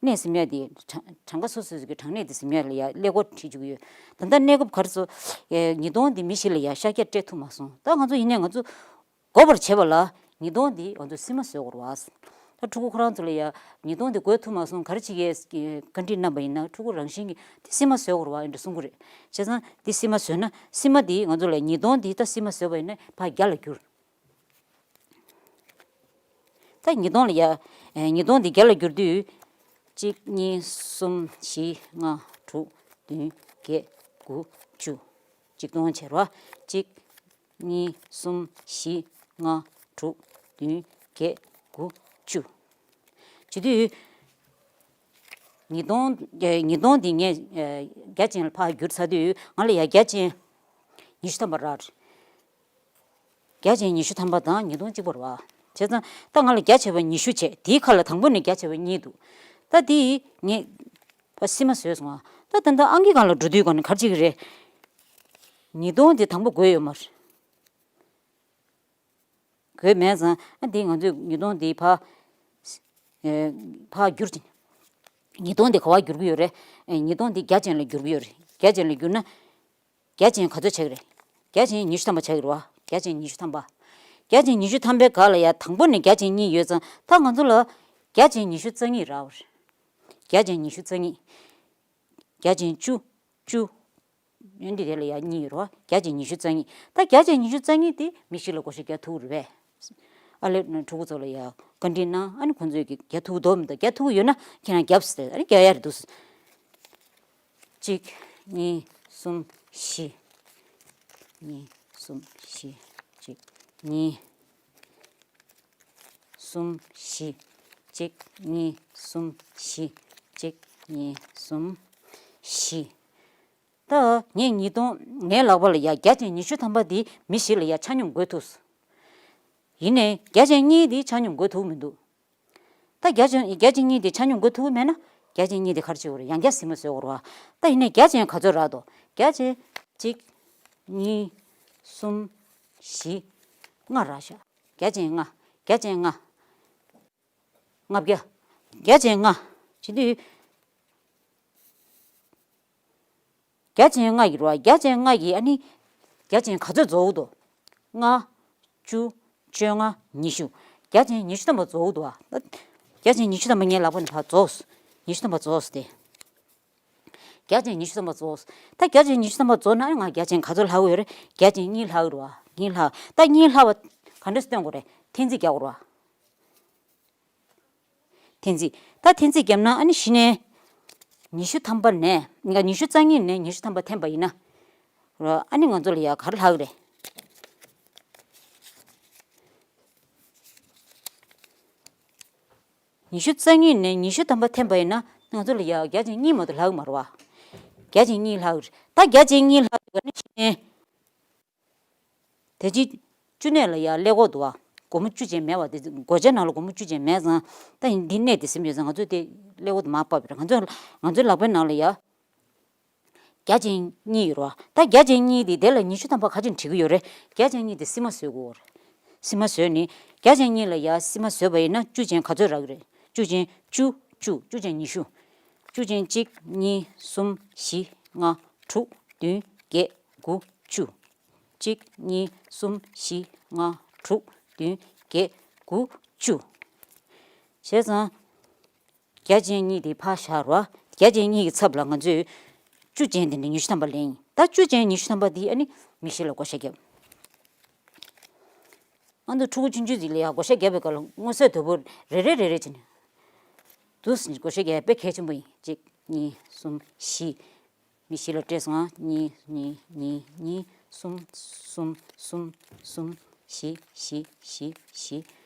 སྣེ་ཟིན་ཡ་དེ་གྲངས་གྲངས་ཀ་སོ་སོ་སོ་གི་གྲངས་གནས་དེ་ཟིན་ཡ་ལ་ཡ་ཀླད་ཀོར་བྲིས་བཅུག་གི་ཡོད། ད་ལྟ་གནས་སྐབས་ག་རེ་ཟེར། ཉིས་སྟོང་འདི་མི་ཞིག་ལ་ཡ་ཤར་རྒྱག་སྤྲད་ཐུབ་མ་སོང་། ད་ང་ཚོ་ཡིན་ནའི་ང་ཚོ་འགོག་པར་བྱེད་པ་ལ་ཉིས་སྟོང་འདི་ང་ཚོ་སིལ་མ་བཟོ་དགོས་རེད་བ། ད་ཕྲུ་གུ་ཁོ་རང་ཚོ་ལ་ཡ་ཉིས་སྟོང་འདི་འགོག་ཐུབ་མ་སོང་ག་རེ་བྱེད་ཀྱི་ཡས་བཀའ་འདྲི་གནང་པ་ཡིན་ན་ཕྲུ་གུ་རང་བཞིན་གྱིས་འདི་སིལ་མ་བཟོ་དགོས་རེད་བ་ཡིན་འདྲ་གསུང་གི་རེད། བྱས་ཙང་འདི་སིལ་མ་བཟོས་ན་སིལ་མ་འདི་ང་ཚོ་ལ་ཉིས་སྟོང་འདི་ད་སིལ་མ་བཟོས་པ་ཡིན་ན་ཕར་བརྒྱ་ལ་བསྒྱུར། ད་ཉིས་སྟོང་ལ་ཡ། ཨེ། ཉིས་སྟོང་འདི་བརྒྱ་ལ་བསྒྱུར་དུས། གཅིག་གཉིས་གསུམ་བཞི་ལྔ་དྲུག་བདུན་བརྒྱད་དགུ་བཅུ། གཅིག་སྟོང་བྱས་རོ། གཅིག་གཉིས་གསུམ་བཞི་ལྔ་དྲུག་བདུན་བརྒྱད་དགུ་བཅུ། བྱེད་དུས། ཉིས་སྟོང་། ཨེ། ཉིས་སྟོང་འདི་ངས། ཨེ། བརྒྱ་ཅན་ལ་ཕར་བསྒྱུར་ཚར་དུས་ང་ལ་ཡ་བརྒྱ་ཅན་ཉི་ཤུ་ཐམ་པ་རག་བརྒྱ་ཆ་ཉི་ཤུ་ཐམ་པ་དང་ཉིས་སྟོང་གཅིག་པ་རེད་བ། བྱས་ཙང་ད་ང་ལ་བརྒྱ་ཆ་བ་ཉི་ཤུ་བྱས། དེའི་ཁ་ལ་དང་པོ་ནས་བརྒྱ་ཆ་བ་གཉིས་འདུག་ད་དེ་ངས་ཕར་སིལ་མ་བཟོས་སོང་བ། ད་ད་ལྟ་ཨང་ཀི་སྒང་ལ་འགྲོ་དུས་ག་ནས་ག་རེ་བྱེད་ཀྱི་རེད། ཉིས་སྟོང་དེ་དང་པོ་དགོས་ཡོད་མ་རེད། དགོས་མེད་ཙང་ཨ་དེ་ང་ཚོས་ཉིས་སྟོང་དེ་ཕར། ཨེ། ཕར་བསྒྱུར་ཅིང་། ཉིས་སྟོང་དེ་ག་པར་བསྒྱུར་གྱི་ཡོད་རེད། ཨེ། ཉིས་སྟོང་དེ་བརྒྱ་ཅན་ལ་བསྒྱུར་གྱི་ཡོད་རེད། བརྒྱ་ཅན་ལ་བསྒྱུར་ན། བརྒྱ་ཅན་ག་ཚོད་ཆགས་ཀྱི་རེད། བརྒྱ་ཅན་ཉི་ཤུ་ཐམ་པ་ཆགས་ཀྱི་རེད་བ། བརྒྱ་ཅན་ཉི་ཤུ་ཐམ་པ། བརྒྱ་ཅན་ཉི་ཤུ་ཐམ་པའི་སྒང་ལ་ཡ་དང་པོ་ནས་བརྒྱ་ཅན་གཉིས་ཡོད་ཙང་ད་ང་ཚོ་ལ་བརྒྱ་ཅན་ཉི་ཤུ་རྩ་གཉིས་རག་པ་རེད། བརྒྱ་ཅན་ཉི་ཤུ་རྩ་གཉིས། བརྒྱ་ཅན་བཅུ། བཅུ། ཡོན་ཏན་དེ་ལ་ཡ་གཉིས་ཡོད་རེད་བ། བརྒྱ་ཅན་ཉི་ཤུ་རྩ་གཉིས། ད་བརྒྱ་ཅན་ཉི་ཤུ་རྩ་གཉིས་དེ་མི་ཞིག་ལ་བགོ་བཤའ་རྒྱག་ཐུབ་རེད་པས། ཨ་ལས་ཕྲུ་གུ་ཚོ་ལ་ཡ་བཀའ་འདྲི་གནང་། ཨ་ནི་ཁོང་ཚོས་ཀྱི་རྒྱག་ཐུབ་འདུག་མི་འདུག་རྒྱག་ཐུབ་ཡོད་ན་ཁྱེད་རང་རྒྱབ་ཟེར། ཨ་ནི་རྒྱག་ཡ་རེད་འདུག་གཅིག་གཉིས། གསུམ། བཞི། གཉིས། གསུམ། བཞི། གཅིག་གཉིས། གསུམ། བཞི། གཅིག་གཉིས། གསུམ། བཞི། གཅིག་གཉིས། གསུམ། བཞི། ད་ངས་ཉིས་སྟོང་ངའི་ལག་པ་ལ་ཡ་བརྒྱ་ཅན་ཉི་ཤུ་ཐམ་པ་འདི་མི་ཞིག་ལ་ཡ་ཆ་སྙོམས་བགོ་ཐུབ་སོང་། ཡིན་ནའི་བརྒྱ་ཅན་གཉིས་འདི་ཆ་སྙོམས་བགོ་ཐུབ་མི་འདུག་ད་བརྒྱ་ཅན་བརྒྱ་ཅན་གཉིས་འདི་ཆ་སྙོམས་བགོ་ཐུབ་མེད་ན་བརྒྱ་ཅན་གཉིས་འདི་ག་རེ་བྱེད་དགོས་རེད། ཡང་བསྐྱར་སིལ་མ་བཟོ་དགོས་རེད་བ། ད་ཡིན་ནའི་བརྒྱ་ཅན་ག་ཚོད་རག་འདུག་བརྒྱ་ཅན་གཅིག་གཉིས། གསུམ། བཞི། ལྔ་རག་ཤག་བརྒྱ་ཅན་ལྔ། བརྒྱ་ཅན་ལྔ། ལྔ་བརྒྱ། བརྒྱ་ཅན་ལྔ། བྱེད་དུས། བརྒྱ་ཅན་ལྔ་ཡིན་རེད་བ། བརྒྱ་ཅན་ལྔ་ཡིས་ཨ་ནི། བརྒྱ་ཅན་ག་ཚོད་རྫོགས་འདུག་ལྔ། བཅུ། བཅོ་ལྔ། ཉི་ཤུ། བརྒྱ་ཅན་ཉི་ཤུ་ཐམ་པ་རྫོགས་འདུག་བ། བརྒྱ་ཅན་ཉི་ཤུ་ཐམ་པ་ངའི་ལག་པ་ནས་ཕར་རྫོགས། ཉི་ཤུ་ཐམ་པ་རྫོགས་ཏེ། བརྒྱ་ཅན་ཉི་ཤུ་ཐམ་པ་རྫོགས། ད་བརྒྱ་ཅན་ཉི་ཤུ་ཐམ་པ་རྫོགས་ན་ང་བརྒྱ་ཅན་ག་ཚོད་ལྷག་གི་ཡོད་རེད། བརྒྱ་ཅན་གཉིས་ལྷག་གི་རེད་བ། གཉིས་ལྷག་ད་གཉིས་ལྷག་པ་ག་འདྲ་སྟོན་དགོས་རེད། འཐེན་རྩིས་རྒྱག་དགོས་རེད་བ། འཐེན་རྩིས། ད་འཐེན་རྩིས་བརྒྱབ་ན་ཨ་ནི་གཞི་ནས་ཉི་ཤུ་ཐམ་པ་ནས། ཉི་ཤུ་རྩ་གཉིས་ནས་ཉི་ཤུ་ཐམ་པ་འཐེན་པ་ཡིན་ན། ཨ་ནི་ང་ཚོ་ལ་ཡ་ག་རེ་ལྷག་གི་རེད། ཉི་ཤུ་རྩ་གཉིས་ནས་ཉི་ཤུ་ཐམ་པ་འཐེན་པ་ཡིན་ན་ང་ཚོ་ལ་ཡ་བརྒྱ་ཅན་གཉིས་མ་གཏོགས་ལྷག་གི་མ་རེད་བ། བརྒྱ་ཅན་གཉིས་ལྷག་གི་རེད། ད་བརྒྱ་ཅན་གཉིས་ལྷག་གི་ནི་གཞི་ནས། དེ་རྗེས་བཅུ་གནས་ལ་ཡ་ཀླད་ཀོར་འདུག་བ། སྒོར་མོ་བཅུ་ཅན་མེད་བ། དེ་སྒོར་ཆས་ནང་ལ་སྒོར་མོ་བཅུ་ཅན་མེད་ཙང་། ད་ཡིན་འདི་གནས་དེ་ཟིན་ཡོད་ཙང་ང་ཚོས་དེ་ཀླད་ཀོར་དེ་མར་ཕབ་པ་རེད། ང་ཚོས་ང་ཚོའི་ལག་པའི་ནང་ལ་ཡ། བརྒྱ་ཅན་གཉིས་ཡོད་རེད་བ། ད་བརྒྱ་ཅན་གཉིས་དེ་དེ་ལ་ཉི་ཤུ་ཐམ་པ་ག་ཅིག་བྲི་གི་ཡོད་རེད། བརྒྱ་ཅན་གཉིས་དེ་སིལ་མ་བཟོ་དགོས་རེད། སིལ་མ་བཟོས་ནི། བརྒྱ་ཅན་གཉིས་ལ་ཡ་སིལ་མ་བཟོས་པ་ཡིན་ན་བཅུ་ཅན་ག་ཚོད་རག་གི་རེད། བཅུ་ཅན་བཅུ། བཅུ། བཅུ་ཅན་ཉི་ཤུ། བཅུ་ཅན་གཅིག་གཉིས། གསུམ། བཞི། ལྔ། དྲུག་བདུན། བརྒྱད། དགུ། བཅུ། གཅིག་གཉིས། གསུམ། བཞི། ལྔ། དྲུག་བདུན། བརྒྱད། དགུ། བཅུ། བྱས་ཙང་། བརྒྱ་ཅན་གཉིས་དེ་ཕར་བཞག་རོགས། བརྒྱ་ཅན་གཉིས་ཀྱི་ཚབ་ལ་ང་ཚོས་བཅུ་ཅན་དེ་འདྲ་ཉི་ཤུ་ཐམ་པ་ལེན་ཡིན། ད་བཅུ་ཅན་ཉི་ཤུ་ཐམ་པ་དེ་ཨ་ནི་མི་ཞིག་ལ་བགོ་བཤའ་བརྒྱབ། ཨ་ནི་ཕྲུ་གུ་ཆུང་ཆུང་ཅིག་ལ་ཡང་བགོ་བཤའ་བརྒྱབ་པའི་སྐབས་ལ་མངོན་གསལ་དོད་པོ་རེ་རེ་རེ་རེ་བྱས་ནས། འདུག་སེ་བགོ་བཤའ་རྒྱག་ཡ་དཔེ་གལ་ཆེན་པོ་ཡིན། གཅིག་གཉིས། གསུམ། བཞི། མི་བཞི་ལ་སྤྲད་སོང་ཨ། གཉིས་གཉིས་གཉིས་གཉིས། གསུམ་གསུམ་གསུམ་གསུམ། བཞི་བཞི་བཞི་བཞི།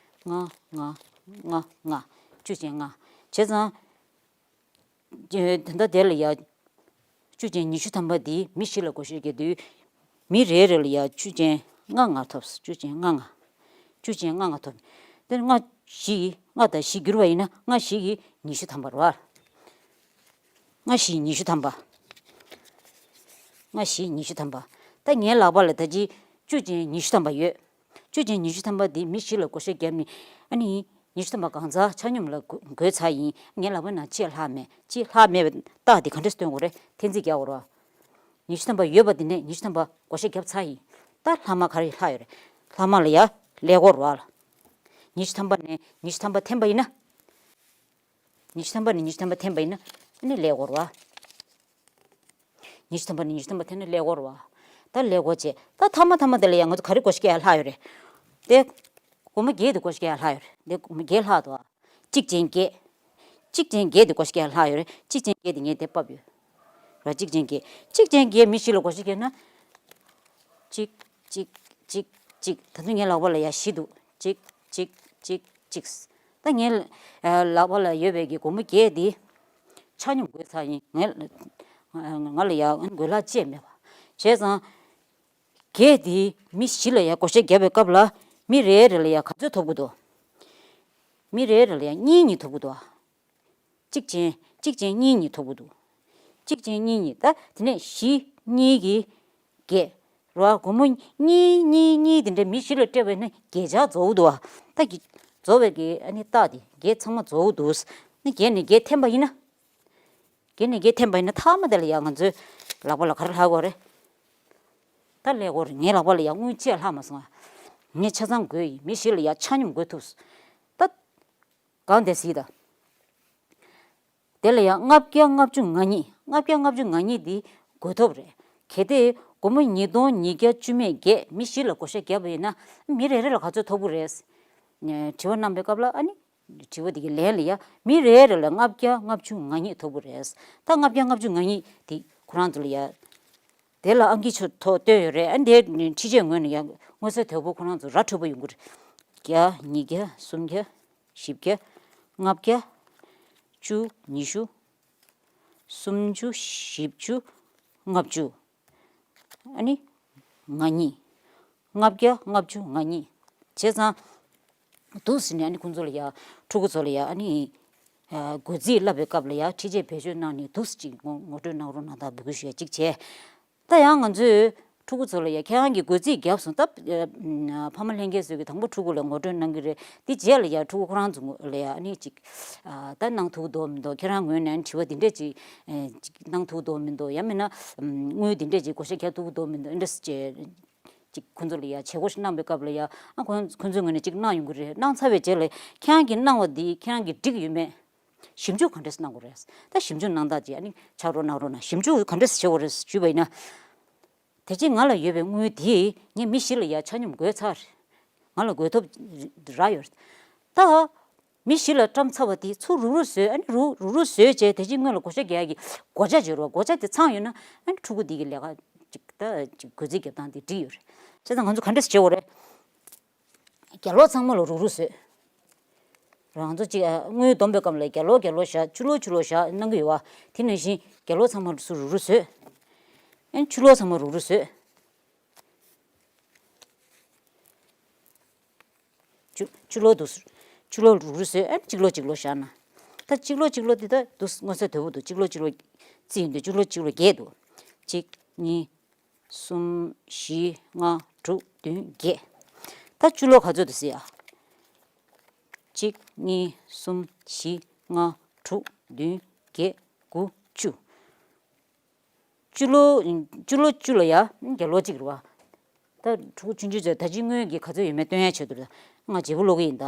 ལྔ་ལྔ་ལྔ་ལྔ། བཅུ་ཅན་ལྔ། བྱས་ཙང་། ཨེ། ད་ལྟ་དེ་ལ་ཡ། བཅུ་ཅན་ཉི་ཤུ་ཐམ་པ་འདི་མི་བཞི་ལ་བགོ་བཤའ་བརྒྱབ་དུས། མི་རེ་རེ་ལ་ཡ་བཅུ་ཅན་ལྔ་ལྔ་ཐོབ། བཅུ་ཅན་ལྔ་ལྔ། བཅུ་ཅན་ལྔ་ལྔ་ཐོབ། དེ་ལྔ་བཞི་ཡིས་ལྔ་དང་བཞི་བསྒྱུར་བ་ཡིན་ན་ལྔ་བཞི་ཡིས་ཉི་ཤུ་ཐམ་པ་རེད་བ། ལྔ་བཞི་ཉི་ཤུ་ཐམ་པ། ལྔ་བཞི་ཉི་ཤུ་ཐམ་པ། ད་ངའི་ལག་པ་ལ་ད་ཅི་བཅུ་ཅན་ཉི་ཤུ་ཐམ་པ་ཡོད། བཅུ་ཅན་ཉི་ཤུ་ཐམ་པ་འདི་མི་བཞི་ལ་བགོ་བཤའ་བརྒྱབ་ནས། ཨ་ནི་ཉི་ཤུ་ཐམ་པ་གང་ཚར་ཆ་སྙོམས་ལ་བགོ་བགོས་ཚར་ཡིན། ངའི་ལག་པའི་ནང་གཅིག་ལྷག་མེད། གཅིག་ལྷག་མེད་པའི་རྟགས་འདི་ག་འདྲས་སྟོན་དགོས་རེད། འཐེན་རྩིས་རྒྱག་དགོས་རེད་བ། ཉི་ཤུ་ཐམ་པ་ཡོད་པ་འདི་ནས་ཉི་ཤུ་ཐམ་པ་བགོ་བཤའ་བརྒྱབ་ཚར་ཡིན། ད་ལྷག་མ་ག་རེ་ལྷག་ཡོད་རེད། ལྷག་མ་ལ་ཡ་ཀླད་ཀོར་རེད་བ། ཉི་ཤུ་ཐམ་པ་ནས་ཉི་ཤུ་ཐམ་པ་འཐེན་པ་ཡིན་ན། ཉི་ཤུ་ཐམ་པ་ནས་ཉི་ཤུ་ཐམ་པ་འཐེན་པ་ཡིན་ན། ཨ་ནི་ཀླད་ཀོར་རེད་བ། ཉི་ཤུ་ཐམ་པ་ནས་ཉི་ཤུ་ཐམ་པ་འཐེན་ན་ཀླད་ཀོར་རེད་བ། ད་ཀླད་ཀོར་བྱས། ད་ཐ་མ་ཐ་མ་དེ་ལ་ཡང་ང་ཚོ་ག་རེ་བགོ་བཤའ་བརྒྱབ་ལྷག་ཡོད་རེད། དེ། སྒོར་མོ་བརྒྱད་དེ་བགོ་བཤའ་བརྒྱབ་ལྷག་ཡོད་རེད། དེ་སྒོར་མོ་བརྒྱད་ལྷག་འདུག་བ། གཅིག་ཅན་བརྒྱད། གཅིག་ཅན་བརྒྱད་དེ་བགོ་བཤའ་བརྒྱབ་ལྷག་ཡོད་རེད། གཅིག་ཅན་བརྒྱད་དེ་ངས་དེ་ཕབ་ཡོད། ར་གཅིག་ཅན་བརྒྱད། གཅིག་ཅན་བརྒྱད་མི་བཞི་ལ་བགོ་བཤའ་བརྒྱབ་ན། གཅིག་གཅིག་གཅིག་གཅིག་ད་དུང་ངའི་ལག་པ་ལ་ཡ་བཞི་འདུག་གཅིག་གཅིག་གཅིག་གཅིག་ད་ངའི་ལག་པ་ལ་ཡོད་པའི་གི་སྒོར་མོ་བརྒྱད་འདི་ཆ་སྙོམས་བགོས་ཚར་ཡིན། ངས་ང་ལ་ཡ་བགོས་ལྷག་ཅི་ཡང་མེད་པ། བྱས་ཙང་། བརྒྱད་འདི་མི་བཞི་ལ་ཡ་བགོ་བཤའ་བརྒྱབ་པའི་སྐབས་ལ། མི་རེ་རེ་ལ་ཡ་ག་ཚོད་ཐོབ་ཀྱི་འདུག་མི་རེ་རེ་ལ་ཡ་གཉིས་གཉིས་ཐོབ་ཀྱི་འདུག་གཅིག་ཅན། གཅིག་ཅན་གཉིས་གཉིས་ཐོབ་ཀྱི་འདུག་གཅིག་ཅན་གཉིས་གཉིས། ད་དེ་ནས་བཞི་གཉིས་ཀྱིས་བརྒྱད། རེད་བ། སྒོར་མོ་གཉིས་གཉིས་གཉིས་དེ་འདྲ་མི་བཞི་ལ་སྤྲད་པ་ཡིན་ན་བརྒྱད་ཆ་རྫོགས་འདུག་བ། ད་གི་རྫོགས་པའི་གི་ཨ་ནི་རྟགས་དེ་བརྒྱད་ཚང་མ་རྫོགས་འདུག་ནི་བརྒྱད་ནས་བརྒྱད་འཐེན་པ་ཡིན་ན། བརྒྱད་ནས་བརྒྱད་འཐེན་པ་ཡིན་ན་ཐ་མ་དེ་ལ་ཡང་ང་ཚོའི་ལག་པ་ལ་ག་རེ་ལྷག་དགོས་རེད། ད་ཀླད་ཀོར་རེད། ངའི་ལག་པ་ལ་ཡང་དངུལ་གཅིག་ལྷག་མ་སོང་ང་། ངས་ཆ་ཚང་བགོས་ཡིན། མི་བཞི་ལ་ཡང་ཆ་སྙོམས་བགོས་ཐུབ། ད། གང་དེ་སྲིད་ད། དེ་ལ་ཡང་ལྔ་བརྒྱ་ལྔ་བཅུ་ང་གཉིས། ལྔ་བརྒྱ་ལྔ་བཅུ་ང་གཉིས་འདི་བགོས་ཐོབ་རེད། གལ་ཏེ་སྒོར་མོ་ཉིས་སྟོང་ཉིས་བརྒྱ་བཅུ་མེད་བརྒྱད་མི་བཞི་ལ་བགོ་བཤའ་བརྒྱབ་པ་ཡིན་ན། མི་རེ་རེ་ལ་ག་ཚོད་ཐོབ་ཀྱི་རེད། དྲི་བ་གནང་པའི་སྐབས་ལ་ཨ་ནི། དྲི་བ་འདི་གི་ལན་ལ་ཡ། མི་རེ་རེ་ལ་ལྔ་བརྒྱ་ལྔ་བཅུ་ང་གཉིས་ཐོབ་ཀྱི་རེད། ད་ལྔ་བརྒྱ་ལྔ་བཅུ་ང་གཉིས་དེ་ཁོ་རང་ཚོ་ལ་ཡ། དེ་ལ་ཨང་ཀི་ཚོ་ཐོག་བཏོན་ཡོད་རེད། ཨ་ནི་དེ་ཁྲི་ཆད་ངོས་ནས་ཡ་མངོན་གསལ་དོད་པོ་ཁོ་རང་ཚོ་ར་འཕྲོད་པོ་ཡོང་གི་རེད། བརྒྱ། ཉིས་བརྒྱ། སུམ་བརྒྱ། བཞི་བརྒྱ། ལྔ་བརྒྱ། བཅུ། ཉི་ཤུ། སུམ་ཅུ། བཞི་བཅུ། ལྔ་བཅུ། ཨ་ནི། ང་གཉིས། ལྔ་བརྒྱ་ལྔ་བཅུ་ང་གཉིས། བྱས་ཙང་། འདུག་ཟེར་ནས་ཨ་ནི་ཁོང་ཚོ་ལ་ཡ། ཕྲུ་གུ་ཚོ་ལ་ཡ་ཨ་ནི། ཨ། བགོ་རྩིས་བསླབ་པའི་སྐབས་ལ་ཡ་ཁྲི་ཆད་བེད་སྤྱོད་གནང་ནས་འདུག་ཅིག་ངོ་ངོ་སྤྲོད་གནང་རོགས་གནང་དང་འབོད་སྐུལ་ཞུ་ཡ་གཅིག་བྱས། ད་ཡང་ང་ཚོས་ཕྲུ་གུ་ཚོ་ལ་ཡ་ཁྱེད་རང་གིས་བགོ་རྩིས་བརྒྱབ་སོང་། ད་ཕ་མ་ལྷན་རྒྱས་ཚོས་ཀྱིས་དང་པོ་ཕྲུ་གུ་ལ་ངོ་སྤྲོད་གནང་གི་རེད། དེ་རྗེས་ལ་ཡ་ཕྲུ་གུ་ཁོ་རང་ཚོ་ལ་ཡ་ཨ་ནི་ཅིག་ཨ། ད་གནང་ཐུབ་ཀྱི་འདུག་མི་འདུག་ཁྱེད་རང་ངོས་ནས་དྲི་བ་འདི་འདྲས་ཅིག་ཨེ། ཅིག་གནང་ཐུབ་ཀྱི་འདུག་མི་འདུག་ཡང་མིན་ན་དངུལ་འདི་འདྲས་ཅིག་བགོ་བཤའ་རྒྱག་ཐུབ་ཀྱི་འདུག་མི་འདུག་འདི་འདྲས་ཅིག་ཅིག་ཁོང་ཚོ་ལ་ཡ་བྱེད་སྒོ་ཞིག་གནང་པའི་སྐབས་ལ་ཡ། ཨ། ཁོང་ཁོང་ཚོའི་ངོས་ནས་ཅིག་གནང་ཡོང་གི་རེད། གནང་ཚར་བའི་རྗེས་ལ་ཁྱེད་རང་གིས་གནང་བ་འདི་ཁྱེད་རང་གིས་འགྲིག་ཡོད་མེད། ཞིབ་འཇུག་ག་འདྲས་གནང་དགོས་རེད། ད་ཞིབ་འཇུག་གནང་སྟངས་ཅིག་ཨ་ནི་ཕྱག་རོགས་གནང་རོགས་གནང་། ཞིབ་འཇུག་ག་འདྲས་བྱེད་དགོས་རེད་ཞུས་པ་ཡིན་ན། དེ་རྗེས་ང་ལ་ཡོད་པའི་དངུལ་དེ་ངས་མི་བཞི་ལ་ཡ་ཆ་སྙོམས་བགོས་ཚར་རེད། ང་ལ་བགོས་ཐོབ་རག་ཡོད་རེད། ད། མི་བཞི་ལ་བཀྲམ་ཚར་བ་དེ་ཚུར་རུག་རུག་བཟོས། ཨ་ནི་རུག་རུག་རུག་བཟོས་བྱས་དེ་རྗེས་སྔོན་ལ་བགོ་བཤའ་རྒྱག་ཡ་གི་སྒོ་ཆ་བརྗེ་རོགས། སྒོ་ཆ་དེ་ཚང་ཡོད་ན་ཨ་ནི་ཕྲུ་གུ་དེ་གི་ལས་ཀ་ཅིག་ད་ཅིག་བགོ་རྩིས་རྒྱབ་སྟངས་དེ་འགྲིག་ཡོད་རེད། བྱས་ཙང་ང་ཚོ་ག་འདྲས་བྱེད་དགོས་རེད། རྒྱ་ལོ་ཚང་མ་ལ་རུག་རུག་བཟོས། རང་ཚོ་ཅིག་ཨ། དངུལ་བསྡོམས་པའི་སྐབས་ལ་རྒྱ་ལོ་རྒྱ་ལོ་བཞག་བཅུ་ལོ་བཅུ་ལོ་བཞག་གནང་གི་ཡོད་བ། དེ་ནང་བཞིན་རྒྱ་ལོ་ཚང་མ་ཚུར་རུག་རུག་བཟོས། ཨ་ནི་བཅུ་ལོ་ཚང་མ་རུག་རུག་བཟོས། བཅུ་བཅུ་ལོ་འདུག་བཅུ་ལོ་རུག་རུག་བཟོས། ཨ་ནི་གཅིག་ལོ་གཅིག་ལོ་བཞག་ན། ད་གཅིག་ལོ་གཅིག་ལོ་འདི་ད་འདུག་མངོན་གསལ་དོད་པོ་འདུག་གཅིག་ལོ་གཅིག་ལོ་རྩིས་ཡིན་དུས་གཅིག་ལོ་གཅིག་ལོ་བརྒྱད་འདུག་གཅིག་གཉིས། གསུམ། བཞི། ལྔ། དྲུག་བདུན། བརྒྱད། ད་བཅུ་ལོ་ག་ཚོད་འདུག་ཟེར་ཡ། གཅིག་གཉིས། གསུམ། བཞི། ལྔ། དྲུག་བདུན། བརྒྱད། དགུ། བཅུ། བཅུ་ལོ། བཅུ་ལོ་བཅུ་ལ་ཡ་རྒྱ་ལོ་གཅིག་རེད་བ། ད་ཕྲུ་གུ་ཆུང་ཆུང་ཚོས་ད་ཅི་དངུལ་གྱི་ག་ཚོད་ཡོད་མེད་སྟོན་ཡ་ཆེད་དུ་ང་བརྗེ་པོ་ཀློག་གི་ཡིན་ད།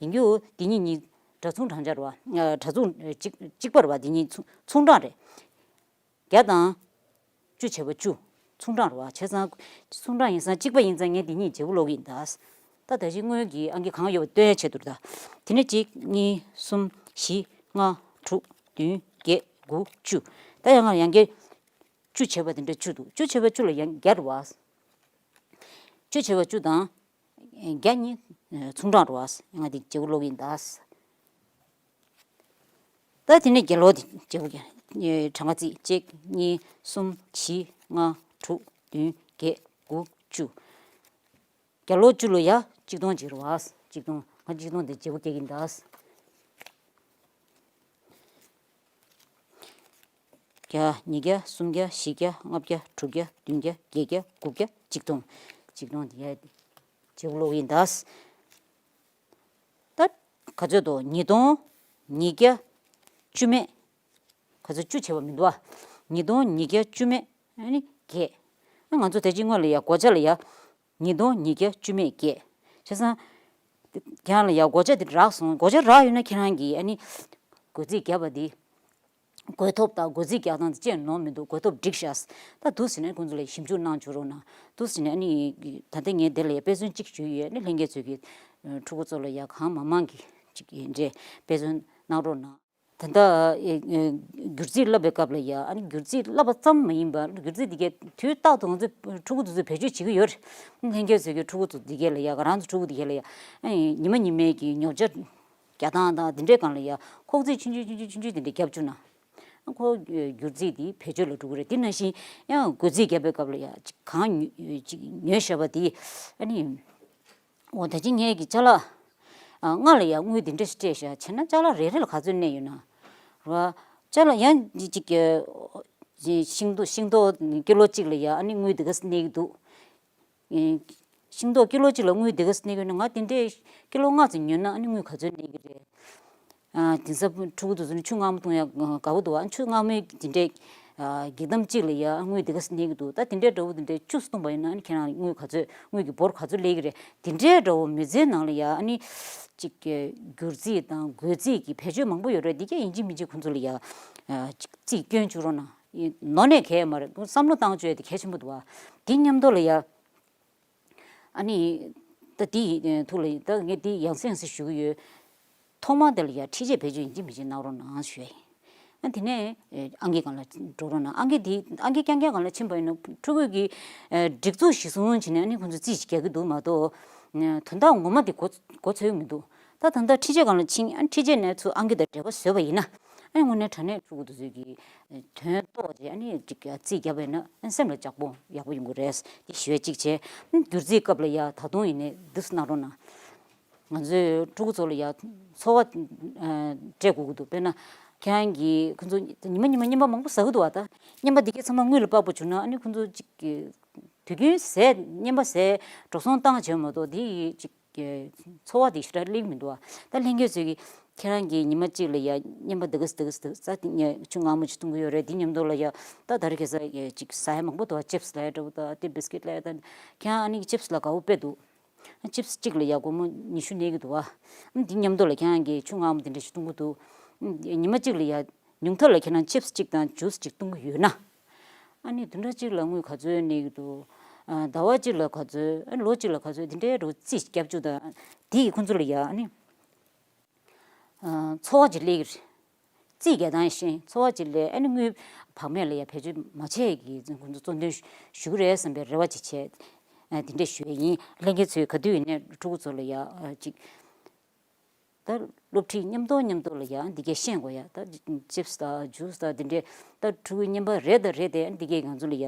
ཡིན་རྒྱུ་འདི་གཉིས་གཉིས་འདྲ་མཚུངས་གྲངས་ཆ་རེད་བ། འདྲ་མཚུངས་གཅིག་གཅིག་པ་རེད་བ། འདི་གཉིས་མཚུངས་མཚུངས་གྲངས་རེད། བརྒྱ་དང་བཅུ་བྱས་པ་བཅུ། མཚུངས་གྲངས་རེད་བ། བྱས་ཙང་མཚུངས་གྲངས་ཡིན་ཙང་གཅིག་པ་ཡིན་ཙང་ངས་འདི་གཉིས་བརྗེ་པོ་ཀློག་གི་ཡིན་ད། ད་ད་ཅི་དངུལ་གྱི་ཨང་ཀི་གང་ཡོད་པ་སྟོན་ཡ་ཆེད་དུ་རེད་ད། དེ་ནས་གཅིག་གཉིས། གསུམ། བཞི། ལྔ། དྲུག་བདུན། བརྒྱད། དགུ། བཅུ། ད་ཡང་ང་ལ་ཡང་བརྒྱད། བཅུ་བྱས་པ་དེ་འདྲ་བཅུ་འདུག་བཅུ་བྱས་པ་བཅུ་ལ་ཡང་བརྒྱ་རེད་བ། བཅུ་བྱས་པ་བཅུ་དང་། བརྒྱ་གཉིས་མཚུངས་གྲངས་རེད་བ། ང་འདི་བརྗེ་པོ་ཀློག་གི་ཡིན་ད། ད་དེ་ནས་རྒྱ་ལོ་དེ་བརྗེ་པོ་རྒྱ། གྲངས་ཀ་རྩིས་གཅིག་གཉིས། གསུམ། བཞི། ལྔ། དྲུག་བདུན། བརྒྱད། དགུ། བཅུ། རྒྱ་ལོ་བཅུ་ལ་ཡ་གཅིག་སྟོང་གཅིག་རེད་བ། གཅིག་སྟོང་། ང་གཅིག་སྟོང་དེ་བརྗེ་པོ་རྒྱག་གི་ཡིན་ད། བརྒྱ། ཉིས་བརྒྱ། སུམ་བརྒྱ། བཞི་བརྒྱ། ལྔ་བརྒྱ། དྲུག་བརྒྱ། བདུན་བརྒྱ། བརྒྱད་བརྒྱ། དགུ་བརྒྱ། ཆིག་སྟོང་། ཆིག་སྟོང་དེ་ཡ་བརྗེ་པོ་ཀློག་ཡིན་ད། ད་ག་ཚོད་དོ། ཉིས་སྟོང་ཉིས་བརྒྱ་བཅུ་མེད། ག་ཚོད་བཅུ་བྱས་པ་མི་འདུག་ཨ། ཉིས་སྟོང་ཉིས་བརྒྱ་བཅུ་མེད་ཨ་ནི་བརྒྱད། ཨ་ང་ཚོ་དེ་ཅིག་སྔོན་ལ་ཡ་སྒོ་ལྕགས་ལ་ཡ། ཉིས་སྟོང་ཉིས་བརྒྱ་བཅུ་མེད་བརྒྱད། བྱས་ཙང་། ཁྱེད་རང་ལ་ཡ་སྒོ་ལྕགས་དེ་རག་སོང་། སྒོ་ལྕགས་རག་ཡོད་ན་ཁྱེད་རང་གིས་ཨ་ནི། བགོ་རྩིས་བརྒྱབ་པ་དེ། བགོ་ཐོབ་དང་བགོ་རྩིས་རྒྱག་སྟངས་དེ་ཅི་ནོར་མི་འདུག་བགོ་ཐོབ་འགྲིག་ཤག་ད་དུས་ཟིན་ནས་ཁོང་ཚོ་ལ་ཞིབ་འཇུག་གནང་བཅུག་རོགས་གནང་། དུས་ཟིན་ནས་ཨ་ནི། ད་ལྟ་ངས་དེ་ལ་ཡ་དཔེ་མཚོན་གཅིག་ཞུས་ཡོད། ཨ་ནི་ལྷན་རྒྱས་ཚོས་ཀྱི། ཕྲུ་གུ་ཚོ་ལ་ཡ་གང་མང་མང་གི་ཅིག་འདྲས་དཔེ་མཚོན་གནང་རོགས་གནང་། ད་ལྟ་ཨེ་ཨེ་སྒྱུར་རྩིས་བསླབ་པའི་སྐབས་ལ་ཡ། ཨ་ནི་སྒྱུར་རྩིས་བསླབ་པ་ཙམ་མ་ཡིན་པར་སྒྱུར་རྩིས་འདི་གའི་དུས་རྟག་ཏུ་ང་ཚོའི་ཕྲུ་གུ་དེ་ཚོས་བེད་སྤྱོད་བྱེད་ཀྱི་ཡོད་རེད། ལྷན་རྒྱས་ཚོས་ཀྱི་ཕྲུ་གུ་དེ་གའི་ལ་ཡ། ང་རང་ཚོ་ཕྲུ་གུ་དེ་གའི་ལ་ཡ། ཨ་ནི་ཉི་མ་ཉི་མའི་གི་ཉོ་ཆ་རྒྱག་སྟངས་དང་དེ་འདྲའི་སྒང་ལ་ཡ། ཁོག་རྩིས་ཆུང་ཆུང་ཆུང་ཆུང་ཆུང་ཆུང་དེ་འདྲ་བརྒྱབ་བཅུག་ན། ཁོ་སྒྱུར་རྩིས་དེ་བེད་སྤྱོད་ལ་འགྲོ་གི་རེད། དེ་ནང་བཞིན་ཡང་བགོ་རྩིས་བརྒྱབ་པའི་སྐབས་ལ་ཡ། གང་ཉོ་ཅིག་ཉོས་བཞག་པ་དེ། ཨ་ནི། འོ་ད་ཅི་ངས་ཀྱི་ཅ་ལག་ཨ་ལྔ་ལ་ཡང་དངུལ་འདི་འདྲ་ཞིག་སྤྲད་བཞག་བྱས་ན་ཅ་ལག་རེ་རེ་ལ་ག་ཚོད་གནས་ཡོད་ན། ར། ཅ་ལག་ཡང་ཅིག་གི་ཤིང་ཏོག་ཤིང་ཏོག་ཀི་ལོ་གཅིག་ལ་ཡང་ཨ་ནི་དངུལ་འདི་ག་ཚོད་གནས་ཀྱི་འདུག་ཨེ། ཤིང་ཏོག་ཀི་ལོ་གཅིག་ལ་དངུལ་འདི་ག་ཚོད་གནས་ཀྱི་ཡོད་ན། ང་དེ་འདྲའི་ཀི་ལོ་ལྔ་ཙམ་ཉོས་ན་ཨ་ནི་དངུལ་ག་ཚོད་གནས་ཀྱི་རེད། ཨ། དེང་སང་ཕྲུ་གུ་དེ་ཚོ་ནི་ཆུ་མངར་མོ་འཐུང་ཡག་དགའ་པོ་འདུག་ཨ། ཆུ་མངར་མོའི་དེ་འདྲའི། ཨ། འགྱིག་དམ་གཅིག་ལ་ཡ་དངུལ་དེ་ག་ཚོད་གནས་ཀྱི་འདུག་ད་དེ་འདྲའི་འདྲ་བོ་དེ་འདྲའི་བཅུ་གསུམ་པ་ཡིན་ན་ཨ་ནི་ཁྱེད་རང་དངུལ་ག་ཚོད། དངུལ་གྱི་འབོར་ག་ཚོད་སླེབས་ཀྱི་རེད། དེ་འདྲའི་འདྲ་བོ་མི་ཚེའི་ནང་ལ་ཡ་ཨ་ནི། གཅིག་གི་སྒྱུར་རྩིས་དང་བགོ་རྩིས་ཀྱི་བེད་སྤྱོད་མང་པོ་ཡོད་རེད། འདི་གས་ཡིན་གཅིག་མིན་གཅིག་ཁོང་ཚོ་ལ་ཡ། ཨ། གཅིག་རྩིས་སྐྱོན་བཅུག་རོགས་གནང་། ཡིན་ནོར་ནས་གལ་མ་རེད། བསམ་བློ་བཏང་བཅུག་ཡ་དེ་གལ་ཆེན་པོ་འདུག་ཨ། དེ་མཉམ་དུ་ལ་ཡ། ཨ་ནི། ད་འདི་ཐུགས་ལ་ད་ངས་འདི་ཡང་སེ་ཡང་སེ་ཞུ་གི་ཡོད། ཐོག་མར་དེ་ལ་ཡ་ཁྲི་ཆད་བེད་སྤྱོད་ཡིན་གཅིག་མིན་གཅིག་གནང་རོགས་གནང་ཞུ་ཡ་ཡིན། ཨ། དེ་ནས་ཨང་ཀི་སྒང་ལ་འགྲོ་རོགས་གནང་། ཨང་ཀི་འདི་ཨང་ཀི་རྐྱང་རྐྱང་སྒང་ལ་ཕྱིན་པ་ཡིན་ན་ཕྲུ་གུ་གི་སྒྲིག་འཛུགས་གཞིར་བཟུང་བྱས་ནས་ཨ་ནི་ཁོང་ཚོས་རྩིས་ཤིག་རྒྱག་གི་འདུག་མ་གཏོགས། དོན་དག་ངོ་མ་དེ་གོ་གོ་ཚོད་མི་འདུག་ད་ད་ལྟ་ཁྲི་ཆད་སྒང་ལ་ཕྱིན། ཨ། ཁྲི་ཆད་ནས་ཚུར་ཨང་ཀི་དང་འབྲེལ་བ་བཟོས་པ་ཡིན་ན། ཨ་ནི་དངོས་གནས་དྲང་གནས་ཕྲུ་གུ་དེ་ཚོས་ཀྱི་དོན་རྟོགས་བྱས་ཨ་ནི་ཅིག་རྩིས་བརྒྱབ་པ་ཡིན་ན་ཨ་ནི་སེམས་ལ་ལྕགས་པོ་ཡག་པོ་ཡོང་གི་རེད། དེ་ཞུ་ཡ་གཅིག་བྱས། ཨ། སྒྱུར་རྩིས་སྐབས་ལ་ཡ་ད་དུང་ཡིན་ནའི་འདུག་སེ་གནང་རོགས་གནང་། ང་ཚོའི་ཕྲུ་གུ་ཚོ་ལ་ཡ་འཚོ་བ་ཨ་སྤྲད་དགོས་ཀྱི་འདུག་དཔེར་ན་ཁྱེད་རང་གིས་ཁོ་ཚོ་ཉི་མ་ཉི་མ་རྔན་པ་མང་པོ་ཟ་གི་འདུག་བ། ད་རྔན་པ་འདི་གས་ཚང་མ་དངུལ་ལ་དཔག་པོ་བྱུང་ན་ཨ་ནི་ཁོ་ཚོ་ཅིག་གི་དུས་རྒྱུན་ཟས་རྔན་པ་ཟས་འགྲོ་སོང་བཏང་བྱས་མ་གཏོགས་དེ་ཡི་ཅིག་གི་འཚོ་བ་དེ་ཞེ་དྲག་སླེབས་མི་འདུག་བ། ད་ལྷན་རྒྱས་ཚོས་ཀྱིས་ཁྱེད་རང་གིས་ཉི་མ་གཅིག་ལ་ཡ་རྔན་པ་འདི་གས་འདི་གས་འདི་གས་ཟ། དེ་ནས་ཆུ་མངར་མོ་ཅིག་འཐུང་གི་ཡོད་རེད། དེ་མཉམ་དུ་ལ་ཡ་ད་ད་རེས་ཁ་སང་ཡ་ཅིག་ཟ་ཡ་མང་པོ་འདུག་བ། ཅིབས་ལབ་ཡ་འདྲ་བོ་དང་དེ་བིས་ཀིཊ་ལབ་ཡ་དང་། ཁྱེད་རང་ཨ་ནི་ཅིབས་ལ་དགའ་པོ་དཔེ་འདུག་ཅིབས་གཅིག་ལ་ཡ་སྒོར་མོ་ཉི་ཤུ་གནས་ཀྱི་འདུག་བ། ཨ། འདི་མཉམ་དུ་ལ་ཁྱེད་རང་གིས་ཆུ་མངར་མོ་དེ་འདྲ་ཞིག་འཐུང་གི་འདུག་ཉི་མ་གཅིག་ལ་ཡ་ཉུང་མཐའ་ལ་ཁྱེད་རང་ཅིབས་གཅིག་དང་ཇུས་གཅིག་འཐུང་གི་ཡོད་ན། ཨ་ནི་བདུན་ཕྲག་གཅིག་ལ་དངུལ་ག་ཚོད་གནས་ཀྱི་འདུག་ཨ། ཟླ་བ་གཅིག་ལ་ག་ཚོད། ཨ། ལོ་གཅིག་ལ་ག་ཚོད། དེ་འདྲའི་རོ་རྩིས་རྒྱབ་བཅུག་དང་། དེ་ཡིས་ཁོང་ཚོ་ལ་ཡ་ཨ་ནི། ཨ། འཚོ་བ་ཅིག་སླེབས་ཀྱི་རེད། རྩིས་རྒྱག་སྟངས་ཤེས། འཚོ་བ་ཅིག་སླེབས། ཨ་ནི་དངུལ་བག་མེད་ལ་ཡ་བེད་སྤྱོད་མ་བྱས་ཀྱི་ཁོང་ཚོ་གཙོ་འདོན་ཞུ་གི་རེད་བསམ་པའི་རེ་བ་ཅིག་བྱས། ཨ། དེ་འདྲས་ཞུ་ཡ་ཡིན། ལྷན་རྒྱས་ཚོས་ག་དུས་ཡིན་ནའི་ཕྲུ་གུ་ཚོ་ལ་ཡ་ཅིག་ད་སློབ་ཁྲིད་མཉམ་དུ་མཉམ་དུ་ལ་ཡ་འདི་གས་ཤེས་དགོས་ཡ། ད་ཅིབས་དང་ཇུས་དང་འདི་འདྲས། ད་ཕྲུ་གུའི་རྔན་པ་རེ་དང་རེ་དེ་འདི་གས་ང་ཚོ་ལ་ཡ་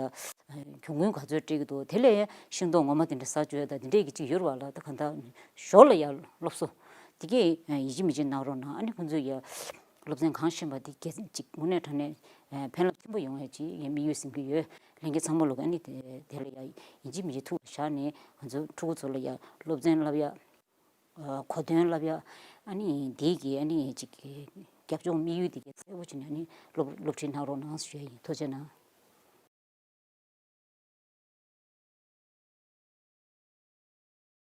གྱོང་གུན་ག་ཚོད་སྤྲད་ཀྱི་འདུག་དེ་ལས་ཤིང་ཏོག་ངོ་མ་དེ་འདྲ་ཟ་བཅུག་ཡ་ད་འདི་འདྲས་ཀྱི་ཅིག་ཡོད་རེད་བ་ལ། ད་གང་ལྟར་ཞོར་ལ་ཡ་སློབ་གསོ་དེ་གས་ཡིན་གཅིག་མིན་གཅིག་གནང་རོགས་གནང་། ཨ་ནི་ཁོང་ཚོས་ཡ་སློབ་ཚན་གང་ཤེས་པ་དེ་གས་ཅིག་དངོས་གནས་དྲང་གནས་ཕན་རླབས་ཆེན་པོ་ཡོང་ཡ་ཅིག་ངས་དམིགས་ཡུལ་ཟིན་གྱི་ཡོད། ལྷན་རྒྱས་ཚང་མ་ལོག་ཨ་ནི་དེ་དེ་ལ་ཡ་ཡིན་གཅིག་མིན་གཅིག་ཐུགས་ལ་བཞག་ནས་ང་ཚོ་ཕྲུ་གུ་ཚོ་ལ་ཡ་སློབ་ཚན་བསླབ་ཡ། ཨ། གོ་དོན་བསླབ་ཡ། ཨ་ནི་དེའི་གི་ཨ་ནི་ཅིག་རྒྱབ་ལྗོངས་དམིགས་ཡུལ་དེ་གའི་གསལ་པོ་བྱས་ནས་ཨ་ནི་སློབ་སློབ་ཁྲིད་གནང་རོགས་གནང་ཞུ་ཡ་ཡིན། ཐུགས་རྗེ་གནང་།